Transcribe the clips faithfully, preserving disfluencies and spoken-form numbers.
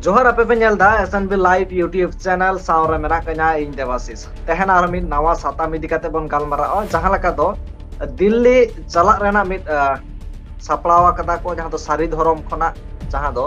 ᱡᱚᱦᱟᱨ, ᱟᱯᱮ ᱯᱮ ᱧᱮᱞ ᱮᱫᱟ S N B Live YouTube channel, ᱥᱟᱶ ᱨᱮ ᱢᱮᱱᱟᱜ ᱠᱟᱹᱧᱟ ᱤᱧ ᱫᱮᱵᱟᱥᱤᱥ᱾ ᱛᱮᱦᱮᱧ ᱟᱨ ᱢᱤᱫ ᱱᱟᱣᱟ ᱥᱟᱛᱟᱢ ᱤᱫᱤ ᱠᱟᱛᱮ ᱵᱚᱱ ᱜᱟᱞᱢᱟᱨᱟᱜᱼᱟ, ᱡᱟᱦᱟᱸ ᱞᱮᱠᱟ ᱫᱚ ᱫᱤᱞᱞᱤ ᱪᱟᱞᱟᱜ ᱨᱮᱱᱟᱜ ᱢᱤᱫ, ᱟᱸ, ᱥᱟᱯᱲᱟᱣ ᱟᱠᱟᱫᱟ ᱠᱚ, ᱡᱟᱦᱟᱸ ᱫᱚ ᱥᱟᱹᱨᱤ ᱫᱷᱚᱨᱚᱢ ᱠᱷᱚᱱᱟᱜ, ᱡᱟᱦᱟᱸ ᱫᱚ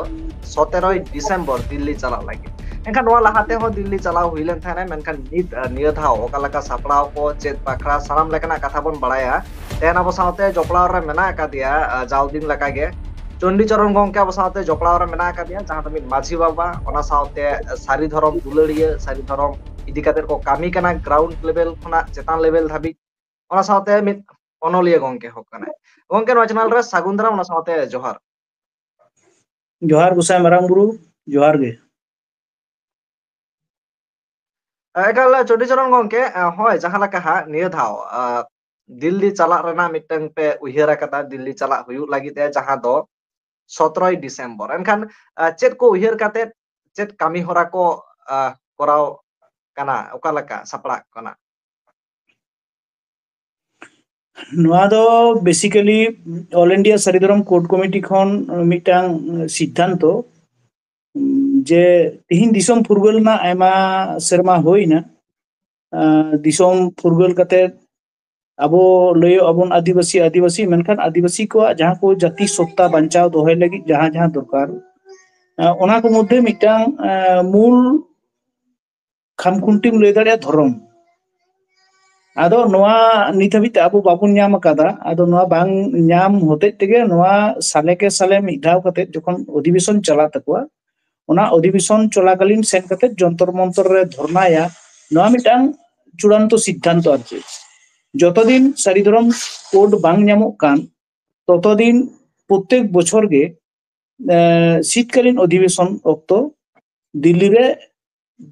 ᱥᱚᱛᱮᱨᱚᱭ ᱰᱤᱥᱮᱢᱵᱚᱨ ᱫᱤᱞᱞᱤ ᱪᱟᱞᱟᱜ ᱞᱟᱹᱜᱤᱫ᱾ ᱮᱱᱠᱷᱟᱱ ᱱᱚᱣᱟ ᱞᱟᱦᱟ ᱛᱮᱦᱚᱸ ᱫᱤᱞᱞᱤ ᱪᱟᱞᱟᱣ ᱦᱩᱭ ᱞᱮᱱ ᱛᱟᱦᱮᱱᱟ, ᱢᱮᱱᱠᱷᱟᱱ ᱱᱤᱛ, ᱟᱸ, ᱱᱤᱭᱟᱹ ᱫᱷᱟᱣ ᱚᱠᱟ ᱞᱮᱠᱟ ᱥᱟᱯᱲᱟᱣ ᱠᱚ, ᱪᱮᱫ ᱵᱟᱠᱷᱨᱟ, ᱥᱟᱱᱟᱢ ᱞᱮᱠᱟᱱᱟᱜ ᱠᱟᱛᱷᱟ ᱵᱚᱱ ᱵᱟᱲᱟᱭᱟ᱾ ᱛᱮᱦᱮᱧ ᱟᱵᱚ ᱥᱟᱶᱛᱮ ᱡᱚᱯᱲᱟᱣ ᱨᱮ ᱢᱮᱱᱟᱜ ᱟᱠᱟᱫᱮᱭᱟ, ᱟᱸ, ᱡᱟᱣ ᱫᱤᱱ ᱞᱮᱠᱟᱜᱮ ᱪᱚᱱᱰᱤᱪᱚᱨᱚᱱ ᱜᱚᱝᱠᱮ ᱟᱵᱚ ᱥᱟᱶᱛᱮ ᱡᱚᱯᱲᱟᱣ ᱨᱮ ᱢᱮᱱᱟᱜ ᱟᱠᱟᱫᱮᱭᱟ, ᱡᱟᱦᱟᱸ ᱫᱚ ᱢᱤᱫ ᱢᱟᱹᱡᱷᱤ ᱵᱟᱵᱟ, ᱚᱱᱟ ᱥᱟᱶᱛᱮ ᱥᱟᱹᱨᱤ ᱫᱷᱚᱨᱚᱢ ᱫᱩᱞᱟᱹᱲᱤᱭᱟᱹ, ᱥᱟᱹᱨᱤ ᱫᱷᱚᱨᱚᱢ ᱤᱫᱤ ᱠᱟᱛᱮ ᱠᱚ ᱠᱟᱹᱢᱤ ᱠᱟᱱᱟ, ground level ᱠᱷᱚᱱᱟᱜ ᱪᱮᱛᱟᱱ level ᱫᱷᱟᱹᱵᱤᱡ, ᱚᱱᱟ ᱥᱟᱶᱛᱮ ᱢᱤᱫ ᱚᱱᱚᱞᱤᱭᱟᱹ ᱜᱚᱝᱠᱮ ᱦᱚᱸ ᱠᱟᱱᱟᱭ᱾ ᱜᱚᱝᱠᱮ, ᱱᱚᱣᱟ channel ᱨᱮ ᱥᱟᱹᱜᱩᱱ ᱫᱟᱨᱟᱢ, ᱚᱱᱟ ᱥᱟᱶᱛᱮ ᱡᱚᱦᱟᱨ᱾ ᱡᱚᱦᱟᱨ ᱜᱚᱸᱥᱟᱭ ᱢᱟᱨᱟᱝ ᱵᱩᱨᱩ, ᱡᱚᱦᱟᱨ ᱜᱮ᱾ ᱮᱠᱟᱞ, ᱪᱚᱱᱰᱤᱪᱚᱨᱚᱱ ᱜᱚᱝᱠᱮ, ᱦᱳᱭ, ᱡᱟᱦᱟᱸ ᱞᱮᱠᱟ ᱦᱟᱸᱜ ᱱᱤᱭᱟᱹ ᱫᱷᱟᱣ, ᱟᱸ, ᱫᱤᱞᱞᱤ ᱪᱟᱞᱟᱜ ᱨᱮᱱᱟᱜ ᱢᱤᱫᱴᱟᱝ ᱯᱮ ᱩᱭᱦᱟᱹᱨ ᱟᱠᱟᱫᱟ, ᱫᱤᱞᱞᱤ ᱪᱟᱞᱟᱜ ᱦᱩᱭᱩᱜ ᱞᱟᱹᱜᱤᱫ ᱮ, ᱡᱟᱦᱟᱸ ᱫᱚ ᱥᱚᱛᱨᱚᱭ ᱰᱤᱥᱮᱢᱵᱚᱨ᱾ ᱮᱱᱠᱷᱟᱱ, ᱟᱸ, ᱪᱮᱫ ᱠᱚ ᱩᱭᱦᱟᱹᱨ ᱠᱟᱛᱮ, ᱪᱮᱫ ᱠᱟᱹᱢᱤ ᱦᱚᱨᱟ ᱠᱚ, ᱟᱸ, ᱠᱚᱨᱟᱣ ᱠᱟᱱᱟ, ᱚᱠᱟ ᱞᱮᱠᱟ ᱥᱟᱯᱲᱟᱜ ᱠᱟᱱᱟ? ᱱᱚᱣᱟ ᱫᱚ basically All India ᱥᱟᱹᱨᱤ ᱫᱷᱚᱨᱚᱢ ᱠᱳᱰ ᱠᱚᱢᱤᱴᱤ ᱠᱷᱚᱱ ᱢᱤᱫᱴᱟᱝ ᱥᱤᱫᱽᱫᱷᱟᱱᱛᱚ, ᱡᱮ ᱛᱤᱦᱤᱧ ᱫᱤᱥᱚᱢ ᱯᱷᱩᱨᱜᱟᱹᱞ ᱨᱮᱱᱟᱜ ᱟᱭᱢᱟ ᱥᱮᱨᱢᱟ ᱦᱩᱭᱱᱟ᱾ ᱟᱸ, ᱫᱤᱥᱚᱢ ᱯᱷᱩᱨᱜᱟᱹᱞ ᱠᱟᱛᱮ ᱟᱵᱚ ᱞᱟᱹᱭᱚᱜ ᱟᱵᱚᱱ ᱟᱹᱫᱤᱵᱟᱹᱥᱤ, ᱟᱹᱫᱤᱵᱟᱹᱥᱤ, ᱢᱮᱱᱠᱷᱟᱱ ᱟᱹᱫᱤᱵᱟᱹᱥᱤ ᱠᱚᱣᱟᱜ ᱡᱟᱦᱟᱸ ᱠᱚ ᱡᱟᱹᱛᱤ ᱥᱚᱛᱛᱟ ᱵᱟᱧᱪᱟᱣ ᱫᱚᱦᱚᱭ ᱞᱟᱹᱜᱤᱫ ᱡᱟᱦᱟᱸ ᱡᱟᱦᱟᱸ ᱫᱚᱨᱠᱟᱨ, ᱟᱸ, ᱚᱱᱟ ᱠᱚ ᱢᱚᱫᱽᱫᱷᱮ ᱢᱤᱫᱴᱟᱝ, ᱟᱸ, ᱢᱩᱞ ᱠᱷᱟᱢᱠᱷᱩᱱᱴᱤᱢ ᱞᱟᱹᱭ ᱫᱟᱲᱮᱭᱟᱜᱼᱟ ᱫᱷᱚᱨᱚᱢ᱾ ᱟᱫᱚ ᱱᱚᱣᱟ ᱱᱤᱛ ᱦᱟᱹᱵᱤᱡ ᱛᱮ ᱟᱵᱚ ᱵᱟᱵᱚᱱ ᱧᱟᱢ ᱟᱠᱟᱫᱟ᱾ ᱟᱫᱚ ᱱᱚᱣᱟ ᱵᱟᱝ ᱧᱟᱢ ᱦᱚᱛᱮᱡ ᱛᱮᱜᱮ ᱱᱚᱣᱟ ᱥᱟᱞᱮ ᱠᱮ ᱥᱟᱞᱮ ᱢᱤᱫ ᱫᱷᱟᱣ ᱠᱟᱛᱮ ᱡᱚᱠᱷᱚᱱ ᱚᱫᱷᱤᱵᱮᱥᱚᱱ ᱪᱟᱞᱟᱜ ᱛᱟᱠᱚᱣᱟ, ᱚᱱᱟ ᱚᱫᱷᱤᱵᱮᱥᱚᱱ ᱪᱚᱞᱟᱠᱟᱞᱤᱱ ᱥᱮᱱ ᱠᱟᱛᱮ ᱡᱚᱱᱛᱚᱨ ᱢᱚᱱᱛᱚᱨ ᱨᱮ ᱫᱷᱚᱨᱱᱟᱭᱟ, ᱱᱚᱣᱟ ᱢᱤᱫᱴᱟᱝ ᱪᱩᱲᱟᱱᱛᱚ ᱥᱤᱫᱽᱫᱷᱟᱱᱛᱚ ᱟᱨ ᱪᱮᱫ᱾ ᱡᱚᱛᱚ ᱫᱤᱱ ᱥᱟᱹᱨᱤ ᱫᱷᱚᱨᱚᱢ ᱠᱳᱰ ᱵᱟᱝ ᱧᱟᱢᱚᱜ ᱠᱟᱱ, ᱛᱚᱛᱚ ᱫᱤᱱ ᱯᱨᱚᱛᱮᱠ ᱵᱚᱪᱷᱚᱨ ᱜᱮ, ᱮ, ᱥᱤᱛᱠᱟᱞᱤᱱ ᱚᱫᱷᱤᱵᱮᱥᱚᱱ ᱚᱠᱛᱚ ᱫᱤᱞᱞᱤ ᱨᱮ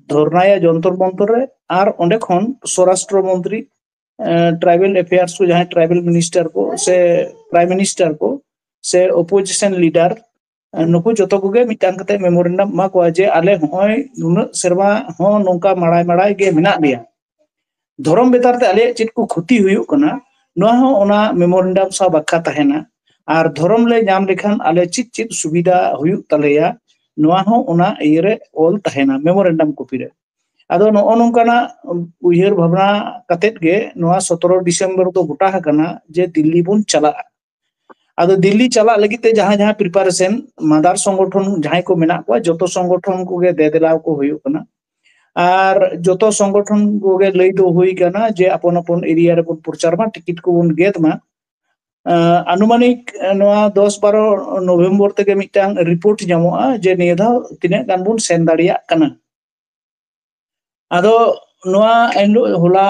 ᱫᱷᱚᱨᱱᱟᱭᱟ ᱡᱚᱱᱛᱚᱨ ᱢᱚᱱᱛᱚᱨ ᱨᱮ, ᱟᱨ ᱚᱸᱰᱮ ᱠᱷᱚᱱ ᱥᱚᱨᱟᱥᱴᱨᱚ ᱢᱚᱱᱛᱨᱤ, ᱮ, ᱴᱨᱟᱭᱵᱮᱞ ᱮᱯᱷᱮᱭᱟᱨᱥ ᱠᱚ ᱡᱟᱦᱟᱸᱭ ᱴᱨᱟᱭᱵᱮᱞ ᱢᱤᱱᱤᱥᱴᱟᱨ ᱠᱚ ᱥᱮ ᱯᱨᱟᱭᱤᱢ ᱢᱤᱱᱤᱥᱴᱟᱨ ᱠᱚ ᱥᱮ ᱚᱯᱳᱡᱤᱥᱚᱱ ᱞᱤᱰᱟᱨ, ᱮ, ᱱᱩᱠᱩ ᱡᱚᱛᱚ ᱠᱚᱜᱮ ᱢᱤᱫᱴᱟᱝ ᱠᱟᱛᱮ ᱢᱮᱢᱳᱨᱮᱱᱰᱟᱢ ᱮᱢᱟ ᱠᱚᱣᱟ ᱡᱮ ᱟᱞᱮ ᱦᱚᱸᱜᱼᱚᱭ ᱱᱩᱱᱟᱹᱜ ᱥᱮᱨᱢᱟ ᱦᱚᱸ ᱱᱚᱝᱠᱟ ᱢᱟᱲᱟᱭ ᱢᱟᱲᱟᱭ ᱜᱮ ᱢᱮᱱᱟᱜ ᱞᱮᱭᱟ, ᱫᱷᱚᱨᱚᱢ ᱵᱮᱯᱟᱨ ᱛᱮ ᱟᱞᱮᱭᱟᱜ ᱪᱮᱫ ᱠᱚ ᱠᱷᱚᱛᱤ ᱦᱩᱭᱩᱜ ᱠᱟᱱᱟ, ᱱᱚᱣᱟ ᱦᱚᱸ ᱚᱱᱟ ᱢᱮᱢᱳᱨᱮᱱᱰᱟᱢ ᱥᱟᱶ ᱵᱟᱠᱷᱟ ᱛᱟᱦᱮᱱᱟ᱾ ᱟᱨ ᱫᱷᱚᱨᱚᱢ ᱞᱮ ᱧᱟᱢ ᱞᱮᱠᱷᱟᱱ ᱟᱞᱮ ᱪᱮᱫ ᱪᱮᱫ ᱥᱩᱵᱤᱫᱷᱟ ᱦᱩᱭᱩᱜ ᱛᱟᱞᱮᱭᱟ, ᱱᱚᱣᱟ ᱦᱚᱸ ᱚᱱᱟ ᱤᱭᱟᱹᱨᱮ ᱚᱞ ᱛᱟᱦᱮᱱᱟ, ᱢᱮᱢᱳᱨᱮᱱᱰᱟᱢ ᱠᱚᱯᱤ ᱨᱮ᱾ ᱟᱫᱚ ᱱᱚᱜᱼᱚ ᱱᱚᱝᱠᱟᱱᱟᱜ ᱩᱭᱦᱟᱹᱨ ᱵᱷᱟᱵᱽᱱᱟ ᱠᱟᱛᱮᱫ ᱜᱮ ᱱᱚᱣᱟ ᱥᱚᱛᱨᱚ ᱰᱤᱥᱮᱢᱵᱚᱨ ᱫᱚ ᱜᱚᱴᱟ ᱟᱠᱟᱱᱟ ᱡᱮ ᱫᱤᱞᱞᱤ ᱵᱚᱱ ᱪᱟᱞᱟᱜᱼᱟ᱾ ᱟᱫᱚ ᱫᱤᱞᱞᱤ ᱪᱟᱞᱟᱜ ᱞᱟᱹᱜᱤᱫ ᱛᱮ ᱡᱟᱦᱟᱸ ᱡᱟᱦᱟᱸ ᱯᱨᱤᱯᱟᱨᱮᱥᱚᱱ ᱢᱟᱫᱟᱨ ᱥᱚᱝᱜᱚᱴᱷᱚᱱ ᱡᱟᱦᱟᱸᱭ ᱠᱚ ᱢᱮᱱᱟᱜ ᱠᱚᱣᱟ, ᱡᱚᱛᱚ ᱥᱚᱝᱜᱚᱴᱷᱚᱱ ᱠᱚᱜᱮ ᱫᱮᱫᱮᱞᱟᱣ ᱠᱚ ᱦᱩᱭᱩᱜ ᱠᱟᱱᱟ᱾ ᱟᱨ ᱡᱚᱛᱚ ᱥᱚᱝᱜᱚᱴᱷᱚᱱ ᱠᱚᱜᱮ ᱞᱟᱹᱭ ᱫᱚ ᱦᱩᱭ ᱠᱟᱱᱟ ᱡᱮ ᱟᱯᱚᱱ ᱟᱯᱚᱱ ᱮᱨᱤᱭᱟ ᱨᱮᱵᱚᱱ ᱯᱨᱚᱪᱟᱨ ᱢᱟ, ᱴᱤᱠᱤᱴ ᱠᱚᱵᱚᱱ ᱜᱮᱫ ᱢᱟ᱾ ᱟᱸ, ᱟᱱᱩᱢᱟᱱᱤᱠ ᱱᱚᱣᱟ ᱫᱚᱥ ᱵᱟᱨᱚ ᱱᱚᱵᱷᱮᱢᱵᱚᱨ ᱛᱮᱜᱮ ᱢᱤᱫᱴᱟᱝ ᱨᱤᱯᱳᱨᱴ ᱧᱟᱢᱚᱜᱼᱟ ᱡᱮ ᱱᱤᱭᱟᱹ ᱫᱷᱟᱣ ᱛᱤᱱᱟᱹᱜ ᱜᱟᱱ ᱵᱚᱱ ᱥᱮᱱ ᱫᱟᱲᱮᱭᱟᱜ ᱠᱟᱱᱟ᱾ ᱟᱫᱚ ᱱᱚᱣᱟ ᱮᱱᱦᱤᱞᱳᱜ ᱦᱚᱞᱟ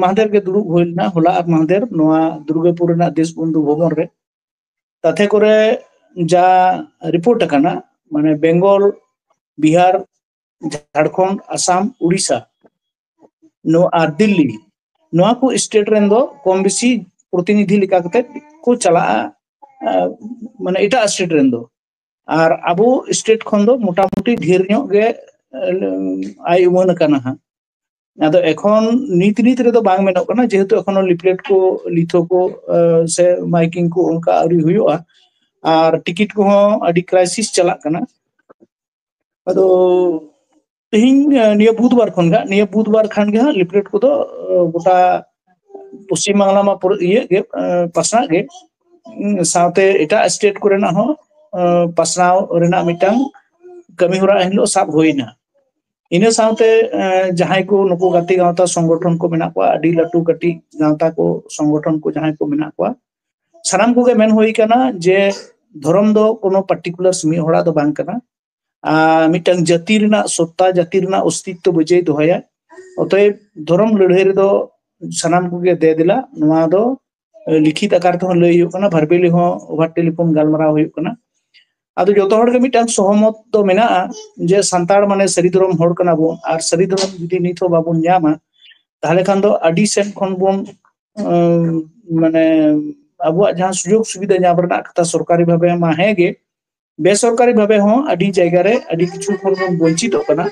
ᱢᱟᱦᱫᱮᱨ ᱜᱮ ᱫᱩᱲᱩᱵ ᱦᱩᱭ ᱞᱮᱱᱟ, ᱦᱚᱞᱟ ᱟᱨ ᱢᱟᱦᱫᱮᱨ ᱱᱚᱣᱟ ᱫᱩᱨᱜᱟᱯᱩᱨ ᱨᱮᱱᱟᱜ ᱫᱮᱥᱵᱚᱱᱫᱷᱩ ᱵᱷᱚᱵᱚᱱ ᱨᱮ᱾ ᱛᱟᱛᱮ ᱠᱚᱨᱮ ᱡᱟ ᱨᱤᱯᱳᱨᱴ ᱟᱠᱟᱱᱟ, ᱢᱟᱱᱮ ᱵᱮᱝᱜᱚᱞ, ᱵᱤᱦᱟᱨ, ᱡᱷᱟᱲᱠᱷᱚᱸᱰ, ᱟᱥᱟᱢ, ᱩᱲᱤᱥᱥᱟ, ᱱᱚᱣᱟ ᱟᱨ ᱫᱤᱞᱞᱤ, ᱱᱚᱣᱟ ᱠᱚ ᱥᱴᱮᱴ ᱨᱮᱱ ᱫᱚ ᱠᱚᱢ ᱵᱮᱥᱤ ᱯᱨᱚᱛᱤᱱᱤᱫᱷᱤ ᱞᱮᱠᱟ ᱠᱟᱛᱮ ᱠᱚ ᱪᱟᱞᱟᱜᱼᱟ, ᱟᱸ, ᱢᱟᱱᱮ ᱮᱴᱟᱜ ᱥᱴᱮᱴ ᱨᱮᱱ ᱫᱚ᱾ ᱟᱨ ᱟᱵᱚ ᱥᱴᱮᱴ ᱠᱷᱚᱱ ᱫᱚ ᱢᱚᱴᱟᱢᱩᱴᱤ ᱰᱷᱮᱨ ᱧᱚᱜ ᱜᱮ, ᱟᱸ, ᱟᱭ ᱩᱢᱟᱹᱱ ᱟᱠᱟᱱᱟ ᱦᱟᱸᱜ᱾ ᱟᱫᱚ ᱮᱠᱷᱚᱱ ᱱᱤᱛ ᱱᱤᱛ ᱨᱮᱫᱚ ᱵᱟᱝ ᱢᱮᱱᱚᱜ ᱠᱟᱱᱟ, ᱡᱮᱦᱮᱛᱩ ᱮᱠᱷᱚᱱᱳ ᱞᱤᱯᱞᱮᱴ ᱠᱚ, ᱞᱤᱛᱷᱳ ᱠᱚ, ᱟᱸ, ᱥᱮ ᱢᱟᱭᱠᱤᱝ ᱠᱚ ᱚᱱᱠᱟ ᱟᱹᱣᱨᱤ ᱦᱩᱭᱩᱜᱼᱟ᱾ ᱟᱨ ᱴᱤᱠᱤᱴ ᱠᱚᱦᱚᱸ ᱟᱹᱰᱤ ᱠᱨᱟᱭᱥᱤᱥ ᱪᱟᱞᱟᱜ ᱠᱟᱱᱟ᱾ ᱟᱫᱚ ᱛᱮᱦᱮᱧ, ᱟᱸ, ᱱᱤᱭᱟᱹ ᱵᱩᱫᱷᱵᱟᱨ ᱠᱷᱚᱱ ᱜᱮ, ᱱᱤᱭᱟᱹ ᱵᱩᱫᱷᱵᱟᱨ ᱠᱷᱟᱱ ᱜᱮ ᱦᱟᱸᱜ ᱞᱤᱯᱞᱮᱴ ᱠᱚᱫᱚ, ᱟᱸ, ᱜᱚᱴᱟ ᱯᱚᱥᱪᱤᱢ ᱵᱟᱝᱞᱟ ᱢᱟ ᱯᱩᱨᱟᱹ ᱤᱭᱟᱹᱜ ᱜᱮ, ᱟᱸ, ᱯᱟᱥᱱᱟᱜ ᱜᱮ᱾ ᱩᱸ, ᱥᱟᱶᱛᱮ ᱮᱴᱟᱜ ᱥᱴᱮᱴ ᱠᱚᱨᱮᱱᱟᱜ ᱦᱚᱸ, ᱟᱸ, ᱯᱟᱥᱱᱟᱣ ᱨᱮᱱᱟᱜ ᱢᱤᱫᱴᱟᱝ ᱠᱟᱹᱢᱤ ᱦᱚᱨᱟ ᱮᱱᱦᱤᱞᱳᱜ ᱥᱟᱵ ᱦᱩᱭᱱᱟ᱾ ᱤᱱᱟᱹ ᱥᱟᱶᱛᱮ, ᱟᱸ, ᱡᱟᱦᱟᱸᱭ ᱠᱚ ᱱᱩᱠᱩ ᱜᱟᱛᱮ ᱜᱟᱶᱛᱟ ᱥᱚᱝᱜᱚᱴᱷᱚᱱ ᱠᱚ ᱢᱮᱱᱟᱜ ᱠᱚᱣᱟ, ᱟᱹᱰᱤ ᱞᱟᱹᱴᱩ ᱠᱟᱹᱴᱤᱡ ᱜᱟᱶᱛᱟ ᱠᱚ ᱥᱚᱝᱜᱚᱴᱷᱚᱱ ᱠᱚ ᱡᱟᱦᱟᱸᱭ ᱠᱚ ᱢᱮᱱᱟᱜ ᱠᱚᱣᱟ, ᱥᱟᱱᱟᱢ ᱠᱚᱜᱮ ᱢᱮᱱ ᱦᱩᱭ ᱠᱟᱱᱟ ᱡᱮ ᱫᱷᱚᱨᱚᱢ ᱫᱚ ᱠᱳᱱᱳ ᱯᱟᱨᱴᱤᱠᱩᱞᱟᱨ ᱢᱤᱫ ᱦᱚᱲᱟᱜ ᱫᱚ ᱵᱟᱝ ᱠᱟᱱᱟ᱾ ᱟᱨ ᱢᱤᱫᱴᱟᱝ ᱡᱟᱹᱛᱤ ᱨᱮᱱᱟᱜ ᱥᱚᱛᱛᱟ, ᱡᱟᱹᱛᱤ ᱨᱮᱱᱟᱜ ᱚᱥᱛᱤᱛᱛᱚ ᱵᱚᱡᱟᱭ ᱫᱚᱦᱚᱭᱟ᱾ ᱚᱛᱚᱭᱮᱵ ᱫᱷᱚᱨᱚᱢ ᱞᱟᱹᱲᱦᱟᱹᱭ ᱨᱮᱫᱚ ᱥᱟᱱᱟᱢ ᱠᱚᱜᱮ ᱫᱮ ᱫᱮᱞᱟ, ᱱᱚᱣᱟ ᱫᱚ ᱞᱤᱠᱷᱤᱛ ᱟᱠᱟᱨ ᱛᱮᱦᱚᱸ ᱞᱟᱹᱭ ᱦᱩᱭᱩᱜ ᱠᱟᱱᱟ, verbally ᱦᱚᱸ over telephone ᱜᱟᱞᱢᱟᱨᱟᱣ ᱦᱩᱭᱩᱜ ᱠᱟᱱᱟ᱾ ᱟᱫᱚ ᱡᱚᱛᱚ ᱦᱚᱲ ᱜᱮ ᱢᱤᱫᱴᱟᱝ ᱥᱚᱦᱚᱢᱚᱛ ᱫᱚ ᱢᱮᱱᱟᱜᱼᱟ ᱡᱮ ᱥᱟᱱᱛᱟᱲ ᱢᱟᱱᱮ ᱥᱟᱹᱨᱤ ᱫᱷᱚᱨᱚᱢ ᱦᱚᱲ ᱠᱟᱱᱟ ᱵᱚᱱ, ᱟᱨ ᱥᱟᱹᱨᱤ ᱫᱷᱚᱨᱚᱢ ᱡᱩᱫᱤ ᱱᱤᱛ ᱦᱚᱸ ᱵᱟᱵᱚᱱ ᱧᱟᱢᱟ, ᱛᱟᱦᱞᱮ ᱠᱷᱟᱱ ᱫᱚ ᱟᱹᱰᱤ ᱥᱮᱫ ᱠᱷᱚᱱ ᱵᱚᱱ, ᱟᱸ, ᱢᱟᱱᱮ ᱟᱵᱚᱣᱟᱜ ᱡᱟᱦᱟᱸ ᱥᱩᱡᱳᱜᱽ ᱥᱩᱵᱤᱫᱷᱟ ᱧᱟᱢ ᱨᱮᱱᱟᱜ ᱠᱟᱛᱷᱟ ᱥᱚᱨᱠᱟᱨᱤ ᱵᱷᱟᱵᱮ ᱢᱟ ᱦᱮᱸ ᱜᱮ, ᱵᱮᱥᱚᱨᱠᱟᱨᱤ ᱵᱷᱟᱵᱮ ᱦᱚᱸ ᱟᱹᱰᱤ ᱡᱟᱭᱜᱟ ᱨᱮ ᱟᱹᱰᱤ ᱠᱤᱪᱷᱩ ᱠᱷᱚᱱ ᱵᱚᱱ ᱵᱚᱧᱪᱤᱛᱚᱜ ᱠᱟᱱᱟ᱾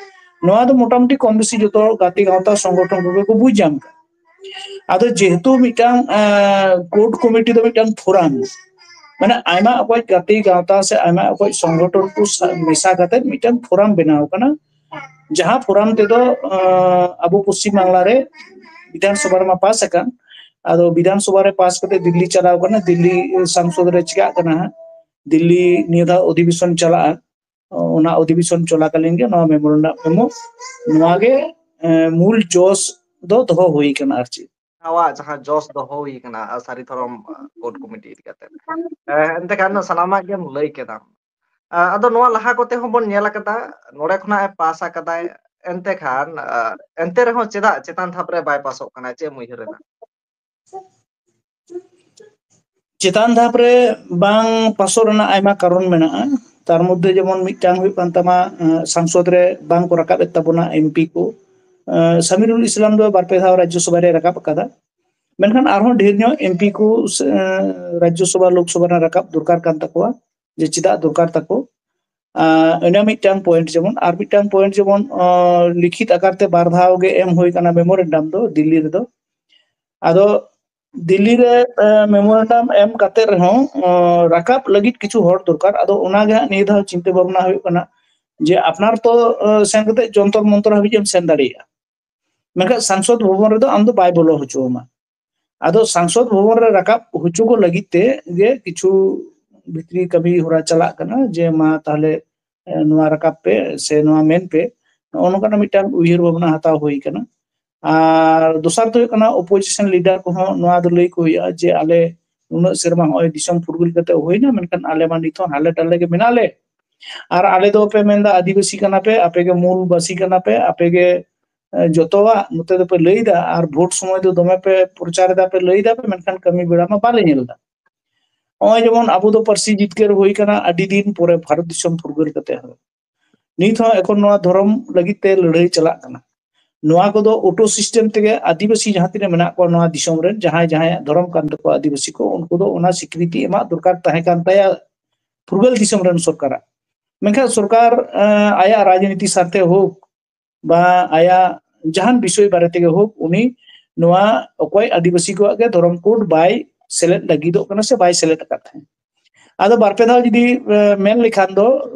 ᱱᱚᱣᱟ ᱫᱚ ᱢᱚᱴᱟᱢᱩᱴᱤ ᱠᱚᱢ ᱵᱮᱥᱤ ᱡᱚᱛᱚ ᱜᱟᱛᱮ ᱜᱟᱶᱛᱟ ᱥᱚᱝᱜᱚᱴᱷᱚᱱ ᱠᱚᱜᱮ ᱠᱚ ᱵᱩᱡᱽ ᱧᱟᱢ ᱠᱟᱱᱟ᱾ ᱟᱫᱚ ᱡᱮᱦᱮᱛᱩ ᱢᱤᱫᱴᱟᱝ, ᱟᱸ, ᱠᱳᱨᱴ ᱠᱚᱢᱤᱴᱤ ᱫᱚ ᱢᱤᱫᱴᱟᱝ ᱯᱷᱳᱨᱟᱢ, ᱢᱟᱱᱮ ᱟᱭᱢᱟ ᱚᱠᱚᱡ ᱜᱟᱛᱮ ᱜᱟᱶᱛᱟ ᱥᱮ ᱟᱭᱢᱟ ᱚᱠᱚᱡ ᱥᱚᱝᱜᱚᱴᱷᱚᱱ ᱠᱚ ᱥᱟ-, ᱢᱮᱥᱟ ᱠᱟᱛᱮ ᱢᱤᱫᱴᱟᱝ ᱯᱷᱳᱨᱟᱢ ᱵᱮᱱᱟᱣ ᱠᱟᱱᱟ, ᱡᱟᱦᱟᱸ ᱯᱷᱳᱨᱟᱢ ᱛᱮᱫᱚ, ᱟᱸ, ᱟᱵᱚ ᱯᱚᱥᱪᱤᱢ ᱵᱟᱝᱞᱟ ᱨᱮ ᱵᱤᱫᱷᱟᱱ ᱥᱚᱵᱷᱟ ᱨᱮᱢᱟ ᱯᱟᱥ ᱟᱠᱟᱱ, ᱟᱫᱚ ᱵᱤᱫᱷᱟᱱ ᱥᱚᱵᱷᱟ ᱨᱮ ᱯᱟᱥ ᱠᱟᱛᱮ ᱫᱤᱞᱞᱤ ᱪᱟᱞᱟᱣ ᱠᱟᱱᱟ, ᱫᱤᱞᱞᱤ ᱥᱟᱝᱥᱚᱫ ᱨᱮ ᱪᱤᱠᱟᱜ ᱠᱟᱱᱟ ᱦᱟᱸᱜ, ᱫᱤᱞᱞᱤ ᱱᱤᱭᱟᱹ ᱫᱷᱟᱣ ᱚᱫᱷᱤᱵᱮᱥᱚᱱ ᱪᱟᱞᱟᱜᱼᱟ, ᱚᱱᱟ ᱚᱫᱷᱤᱵᱮᱥᱚᱱ ᱪᱚᱞᱟᱠᱟᱞᱤᱱ ᱜᱮ ᱱᱚᱣᱟ ᱢᱮᱢᱳᱨᱮᱱᱰᱟᱢ ᱮᱢᱚᱜ, ᱱᱚᱣᱟ ᱜᱮ, ᱮᱸ, ᱢᱩᱞ ᱡᱚᱥ ᱫᱚ ᱫᱚᱦᱚ ᱦᱩᱭ ᱠᱟᱱᱟ ᱟᱨ ᱪᱮᱫ᱾ ᱱᱚᱣᱟ ᱡᱟᱦᱟᱸ ᱡᱚᱥ ᱫᱚᱦᱚ ᱦᱩᱭ ᱠᱟᱱᱟ, ᱟᱨ ᱥᱟᱹᱨᱤ ᱫᱷᱚᱨᱚᱢ, ᱟᱸ, ᱠᱳᱰ ᱠᱚᱢᱤᱴᱤ ᱤᱫᱤ ᱠᱟᱛᱮ᱾ ᱮᱸ, ᱮᱱᱛᱮ ᱠᱷᱟᱱ ᱥᱟᱱᱟᱢᱟᱜ ᱜᱮᱢ ᱞᱟᱹᱭ ᱠᱮᱫᱟ᱾ ᱟᱸ, ᱟᱫᱚ ᱱᱚᱣᱟ ᱞᱟᱦᱟ ᱠᱚᱛᱮ ᱦᱚᱸᱵᱚᱱ ᱧᱮᱞ ᱟᱠᱟᱫᱟ, ᱱᱚᱰᱮ ᱠᱷᱚᱱᱟᱜ ᱮ ᱯᱟᱥ ᱟᱠᱟᱫᱟᱭ, ᱮᱱᱛᱮ ᱠᱷᱟᱱ, ᱟᱸ, ᱮᱱᱛᱮ ᱨᱮᱦᱚᱸ ᱪᱮᱫᱟᱜ ᱪᱮᱛᱟᱱ ᱫᱷᱟᱯ ᱨᱮ ᱵᱟᱭ ᱯᱟᱥᱚᱜ ᱠᱟᱱᱟ? ᱪᱮᱫ ᱮᱢ ᱩᱭᱦᱟᱹᱨ ᱮᱫᱟ? ᱪᱮᱛᱟᱱ ᱫᱷᱟᱯ ᱨᱮ ᱵᱟᱝ ᱯᱟᱥᱚᱜ ᱨᱮᱱᱟᱜ ᱟᱭᱢᱟ ᱠᱟᱨᱚᱱ ᱢᱮᱱᱟᱜᱼᱟ᱾ ᱛᱟᱨ ᱢᱚᱫᱽᱫᱷᱮ ᱡᱮᱢᱚᱱ ᱢᱤᱫᱴᱟᱝ ᱦᱩᱭᱩᱜ ᱠᱟᱱ ᱛᱟᱢᱟ, ᱟᱸ, ᱥᱟᱝᱥᱚᱫ ᱨᱮ ᱵᱟᱝ ᱠᱚ ᱨᱟᱠᱟᱵ ᱮᱫ ᱛᱟᱵᱚᱱᱟ ᱮᱢᱯᱤ ᱠᱚ᱾ ᱟᱸ, ᱥᱟᱢᱤᱨᱩᱞ ᱤᱥᱞᱟᱢ ᱫᱚ ᱵᱟᱨ ᱯᱮ ᱫᱷᱟᱣ ᱨᱟᱡᱽᱡᱚᱥᱚᱵᱷᱟ ᱨᱮ ᱨᱟᱠᱟᱵ ᱟᱠᱟᱫᱟ, ᱢᱮᱱᱠᱷᱟᱱ ᱟᱨᱦᱚᱸ ᱰᱷᱮᱨ ᱧᱚᱜ ᱮᱢᱯᱤ ᱠᱚ ᱥᱮ, ᱟᱸ, ᱨᱟᱡᱽᱡᱚᱥᱚᱵᱷᱟ ᱞᱳᱠᱥᱚᱵᱷᱟ ᱨᱮ ᱨᱟᱠᱟᱵ ᱫᱚᱨᱠᱟᱨ ᱠᱟᱱ ᱛᱟᱠᱚᱣᱟ, ᱡᱮ ᱪᱮᱫᱟᱜ ᱫᱚᱨᱠᱟᱨ ᱛᱟᱠᱚ᱾ ᱟᱸ, ᱤᱱᱟᱹ ᱢᱤᱫᱴᱟᱝ ᱯᱚᱭᱮᱱᱴ ᱡᱮᱢᱚᱱ, ᱟᱨ ᱢᱤᱫᱴᱟᱝ ᱯᱚᱭᱮᱱᱴ ᱡᱮᱢᱚᱱ, ᱟᱸ, ᱞᱤᱠᱷᱤᱛ ᱟᱠᱟᱨ ᱛᱮ ᱵᱟᱨ ᱫᱷᱟᱣ ᱜᱮ ᱮᱢ ᱦᱩᱭ ᱠᱟᱱᱟ ᱢᱮᱢᱳᱨᱮᱱᱰᱟᱢ ᱫᱚ ᱫᱤᱞᱞᱤ ᱨᱮᱫᱚ᱾ ᱟᱫᱚ ᱫᱤᱞᱞᱤ ᱨᱮ, ᱮ, ᱢᱮᱢᱳᱨᱮᱱᱰᱟᱢ ᱮᱢ ᱠᱟᱛᱮ ᱨᱮᱦᱚᱸ, ᱚ, ᱨᱟᱠᱟᱵ ᱞᱟᱹᱜᱤᱫ ᱠᱤᱪᱷᱩ ᱦᱚᱲ ᱫᱚᱨᱠᱟᱨ᱾ ᱟᱫᱚ ᱚᱱᱟ ᱜᱮ ᱦᱟᱸᱜ ᱱᱤᱭᱟᱹ ᱫᱷᱟᱣ ᱪᱤᱱᱛᱟᱹ ᱵᱷᱟᱵᱽᱱᱟ ᱦᱩᱭᱩᱜ ᱠᱟᱱᱟ ᱡᱮ ᱟᱯᱱᱟᱨ ᱛᱚ, ᱚ, ᱥᱮᱱ ᱠᱟᱛᱮ ᱡᱚᱱᱛᱚᱨ ᱢᱚᱱᱛᱚᱨ ᱦᱟᱹᱵᱤᱡ ᱮᱢ ᱥᱮᱱ ᱫᱟᱲᱮᱭᱟᱜᱼᱟ, ᱢᱮᱱᱠᱷᱟᱱ ᱥᱟᱝᱥᱚᱫ ᱵᱷᱚᱵᱚᱱ ᱨᱮᱫᱚ ᱟᱢ ᱫᱚ ᱵᱟᱭ ᱵᱚᱞᱚ ᱦᱚᱪᱚ ᱟᱢᱟ᱾ ᱟᱫᱚ ᱥᱟᱝᱥᱚᱫ ᱵᱷᱚᱵᱚᱱ ᱨᱮ ᱨᱟᱠᱟᱵ ᱦᱚᱪᱚ ᱠᱚ ᱞᱟᱹᱜᱤᱫ ᱛᱮ ᱜᱮ ᱠᱤᱪᱷᱩ ᱵᱷᱤᱛᱨᱤ ᱠᱟᱹᱢᱤ ᱦᱚᱨᱟ ᱪᱟᱞᱟᱜ ᱠᱟᱱᱟ ᱡᱮ ᱢᱟ ᱛᱟᱦᱞᱮ, ᱮ, ᱱᱚᱣᱟ ᱨᱟᱠᱟᱵ ᱯᱮ ᱥᱮ ᱱᱚᱣᱟ ᱢᱮᱱ ᱯᱮ, ᱱᱚᱜᱼᱚ ᱱᱚᱝᱠᱟᱱᱟᱜ ᱢᱤᱫᱴᱟᱝ ᱩᱭᱦᱟᱹᱨ ᱵᱷᱟᱵᱽᱱᱟ ᱦᱟᱛᱟᱣ ᱦᱩᱭ ᱠᱟᱱᱟ᱾ ᱟᱨ ᱫᱚᱥᱟᱨ ᱫᱚ ᱦᱩᱭᱩᱜ ᱠᱟᱱᱟ, ᱚᱯᱳᱡᱤᱥᱚᱱ ᱞᱤᱰᱟᱨ ᱠᱚᱦᱚᱸ ᱱᱚᱣᱟ ᱫᱚ ᱞᱟᱹᱭ ᱠᱚ ᱦᱩᱭᱩᱜᱼᱟ ᱡᱮ ᱟᱞᱮ ᱱᱩᱱᱟᱹᱜ ᱥᱮᱨᱢᱟ ᱦᱚᱸᱜᱼᱚᱭ ᱫᱤᱥᱚᱢ ᱯᱷᱩᱨᱜᱟᱹᱞ ᱠᱟᱛᱮ ᱦᱩᱭᱱᱟ, ᱢᱮᱱᱠᱷᱟᱱ ᱟᱞᱮ ᱢᱟ ᱱᱤᱛ ᱦᱚᱸ ᱦᱟᱞᱮ ᱰᱟᱞᱮ ᱜᱮ ᱢᱮᱱᱟᱜ ᱞᱮ᱾ ᱟᱨ ᱟᱞᱮ ᱫᱚ ᱯᱮ ᱢᱮᱱᱫᱟ ᱟᱹᱫᱤᱵᱟᱹᱥᱤ ᱠᱟᱱᱟ ᱯᱮ, ᱟᱯᱮ ᱜᱮ ᱢᱩᱞ ᱵᱟᱹᱥᱤ ᱠᱟᱱᱟ ᱯᱮ, ᱟᱯᱮ ᱜᱮ, ᱮ, ᱡᱚᱛᱚᱣᱟᱜ ᱱᱚᱛᱮ ᱫᱚᱯᱮ ᱞᱟᱹᱭ ᱫᱟ, ᱟᱨ ᱵᱷᱳᱴ ᱥᱚᱢᱚᱭ ᱫᱚ ᱫᱚᱢᱮ ᱯᱮ ᱯᱨᱚᱪᱟᱨ ᱮᱫᱟ, ᱯᱮ ᱞᱟᱹᱭ ᱫᱟ ᱯᱮ, ᱢᱮᱱᱠᱷᱟᱱ ᱠᱟᱹᱢᱤ ᱵᱮᱲᱟ ᱢᱟ ᱵᱟᱞᱮ ᱧᱮᱞ ᱮᱫᱟ᱾ ᱱᱚᱜᱼᱚᱭ ᱡᱮᱢᱚᱱ ᱟᱵᱚ ᱫᱚ ᱯᱟᱹᱨᱥᱤ ᱡᱤᱛᱠᱟᱹᱨ ᱦᱩᱭ ᱠᱟᱱᱟ ᱟᱹᱰᱤ ᱫᱤᱱ ᱯᱚᱨᱮ, ᱵᱷᱟᱨᱚᱛ ᱫᱤᱥᱚᱢ ᱯᱷᱩᱨᱜᱟᱹᱞ ᱠᱟᱛᱮ ᱦᱚᱸ᱾ ᱱᱤᱛ ᱦᱚᱸ ᱮᱠᱷᱚᱱ ᱱᱚᱣᱟ ᱫᱷᱚᱨᱚᱢ ᱞᱟᱹᱜᱤᱫ ᱛᱮ ᱞᱟᱹᱲᱦᱟᱹᱭ ᱪᱟᱞᱟᱜ ᱠᱟᱱᱟ᱾ ᱱᱚᱣᱟ ᱠᱚᱫᱚ ᱚᱴᱳ ᱥᱤᱥᱴᱮᱢ ᱛᱮᱜᱮ ᱟᱹᱫᱤᱵᱟᱹᱥᱤ ᱡᱟᱦᱟᱸ ᱛᱤᱱᱟᱹᱜ ᱢᱮᱱᱟᱜ ᱠᱚᱣᱟ ᱱᱚᱣᱟ ᱫᱤᱥᱚᱢ ᱨᱮᱱ, ᱡᱟᱦᱟᱸᱭ ᱡᱟᱦᱟᱸᱭᱟᱜ ᱫᱷᱚᱨᱚᱢ ᱠᱟᱱ ᱛᱟᱠᱚᱣᱟ ᱟᱹᱫᱤᱵᱟᱹᱥᱤ ᱠᱚ, ᱩᱱᱠᱩ ᱫᱚ ᱚᱱᱟ ᱥᱤᱠᱨᱤᱛᱤ ᱮᱢᱟᱜ ᱫᱚᱨᱠᱟᱨ ᱛᱟᱦᱮᱸ ᱠᱟᱱ ᱛᱟᱭᱟ ᱯᱷᱩᱨᱜᱟᱹᱞ ᱫᱤᱥᱚᱢ ᱨᱮᱱ ᱥᱚᱨᱠᱟᱨᱟᱜ᱾ ᱢᱮᱱᱠᱷᱟᱱ ᱥᱚᱨᱠᱟᱨ, ᱮᱸ, ᱟᱭᱟᱜ ᱨᱟᱡᱽᱱᱤᱛᱤ ᱥᱟᱨᱛᱷᱮ ᱦᱳᱠ ᱵᱟ ᱟᱭᱟᱜ ᱡᱟᱦᱟᱱ ᱵᱤᱥᱚᱭ ᱵᱟᱨᱮ ᱛᱮᱜᱮ ᱦᱳᱠ, ᱩᱱᱤ ᱱᱚᱣᱟ ᱚᱠᱚᱭ ᱟᱹᱫᱤᱵᱟᱹᱥᱤ ᱠᱚᱣᱟᱜ ᱜᱮ ᱫᱷᱚᱨᱚᱢ ᱠᱳᱰ ᱵᱟᱭ ᱥᱮᱞᱮᱫ ᱞᱟᱹᱜᱤᱫᱚᱜ ᱠᱟᱱᱟ ᱥᱮ ᱵᱟᱭ ᱥᱮᱞᱮᱫ ᱟᱠᱟᱫ ᱛᱟᱦᱮᱸᱫ᱾ ᱟᱫᱚ ᱵᱟᱨ ᱯᱮ ᱫᱷᱟᱣ ᱡᱩᱫᱤ ᱢᱮᱱ ᱞᱮᱠᱷᱟᱱ ᱫᱚ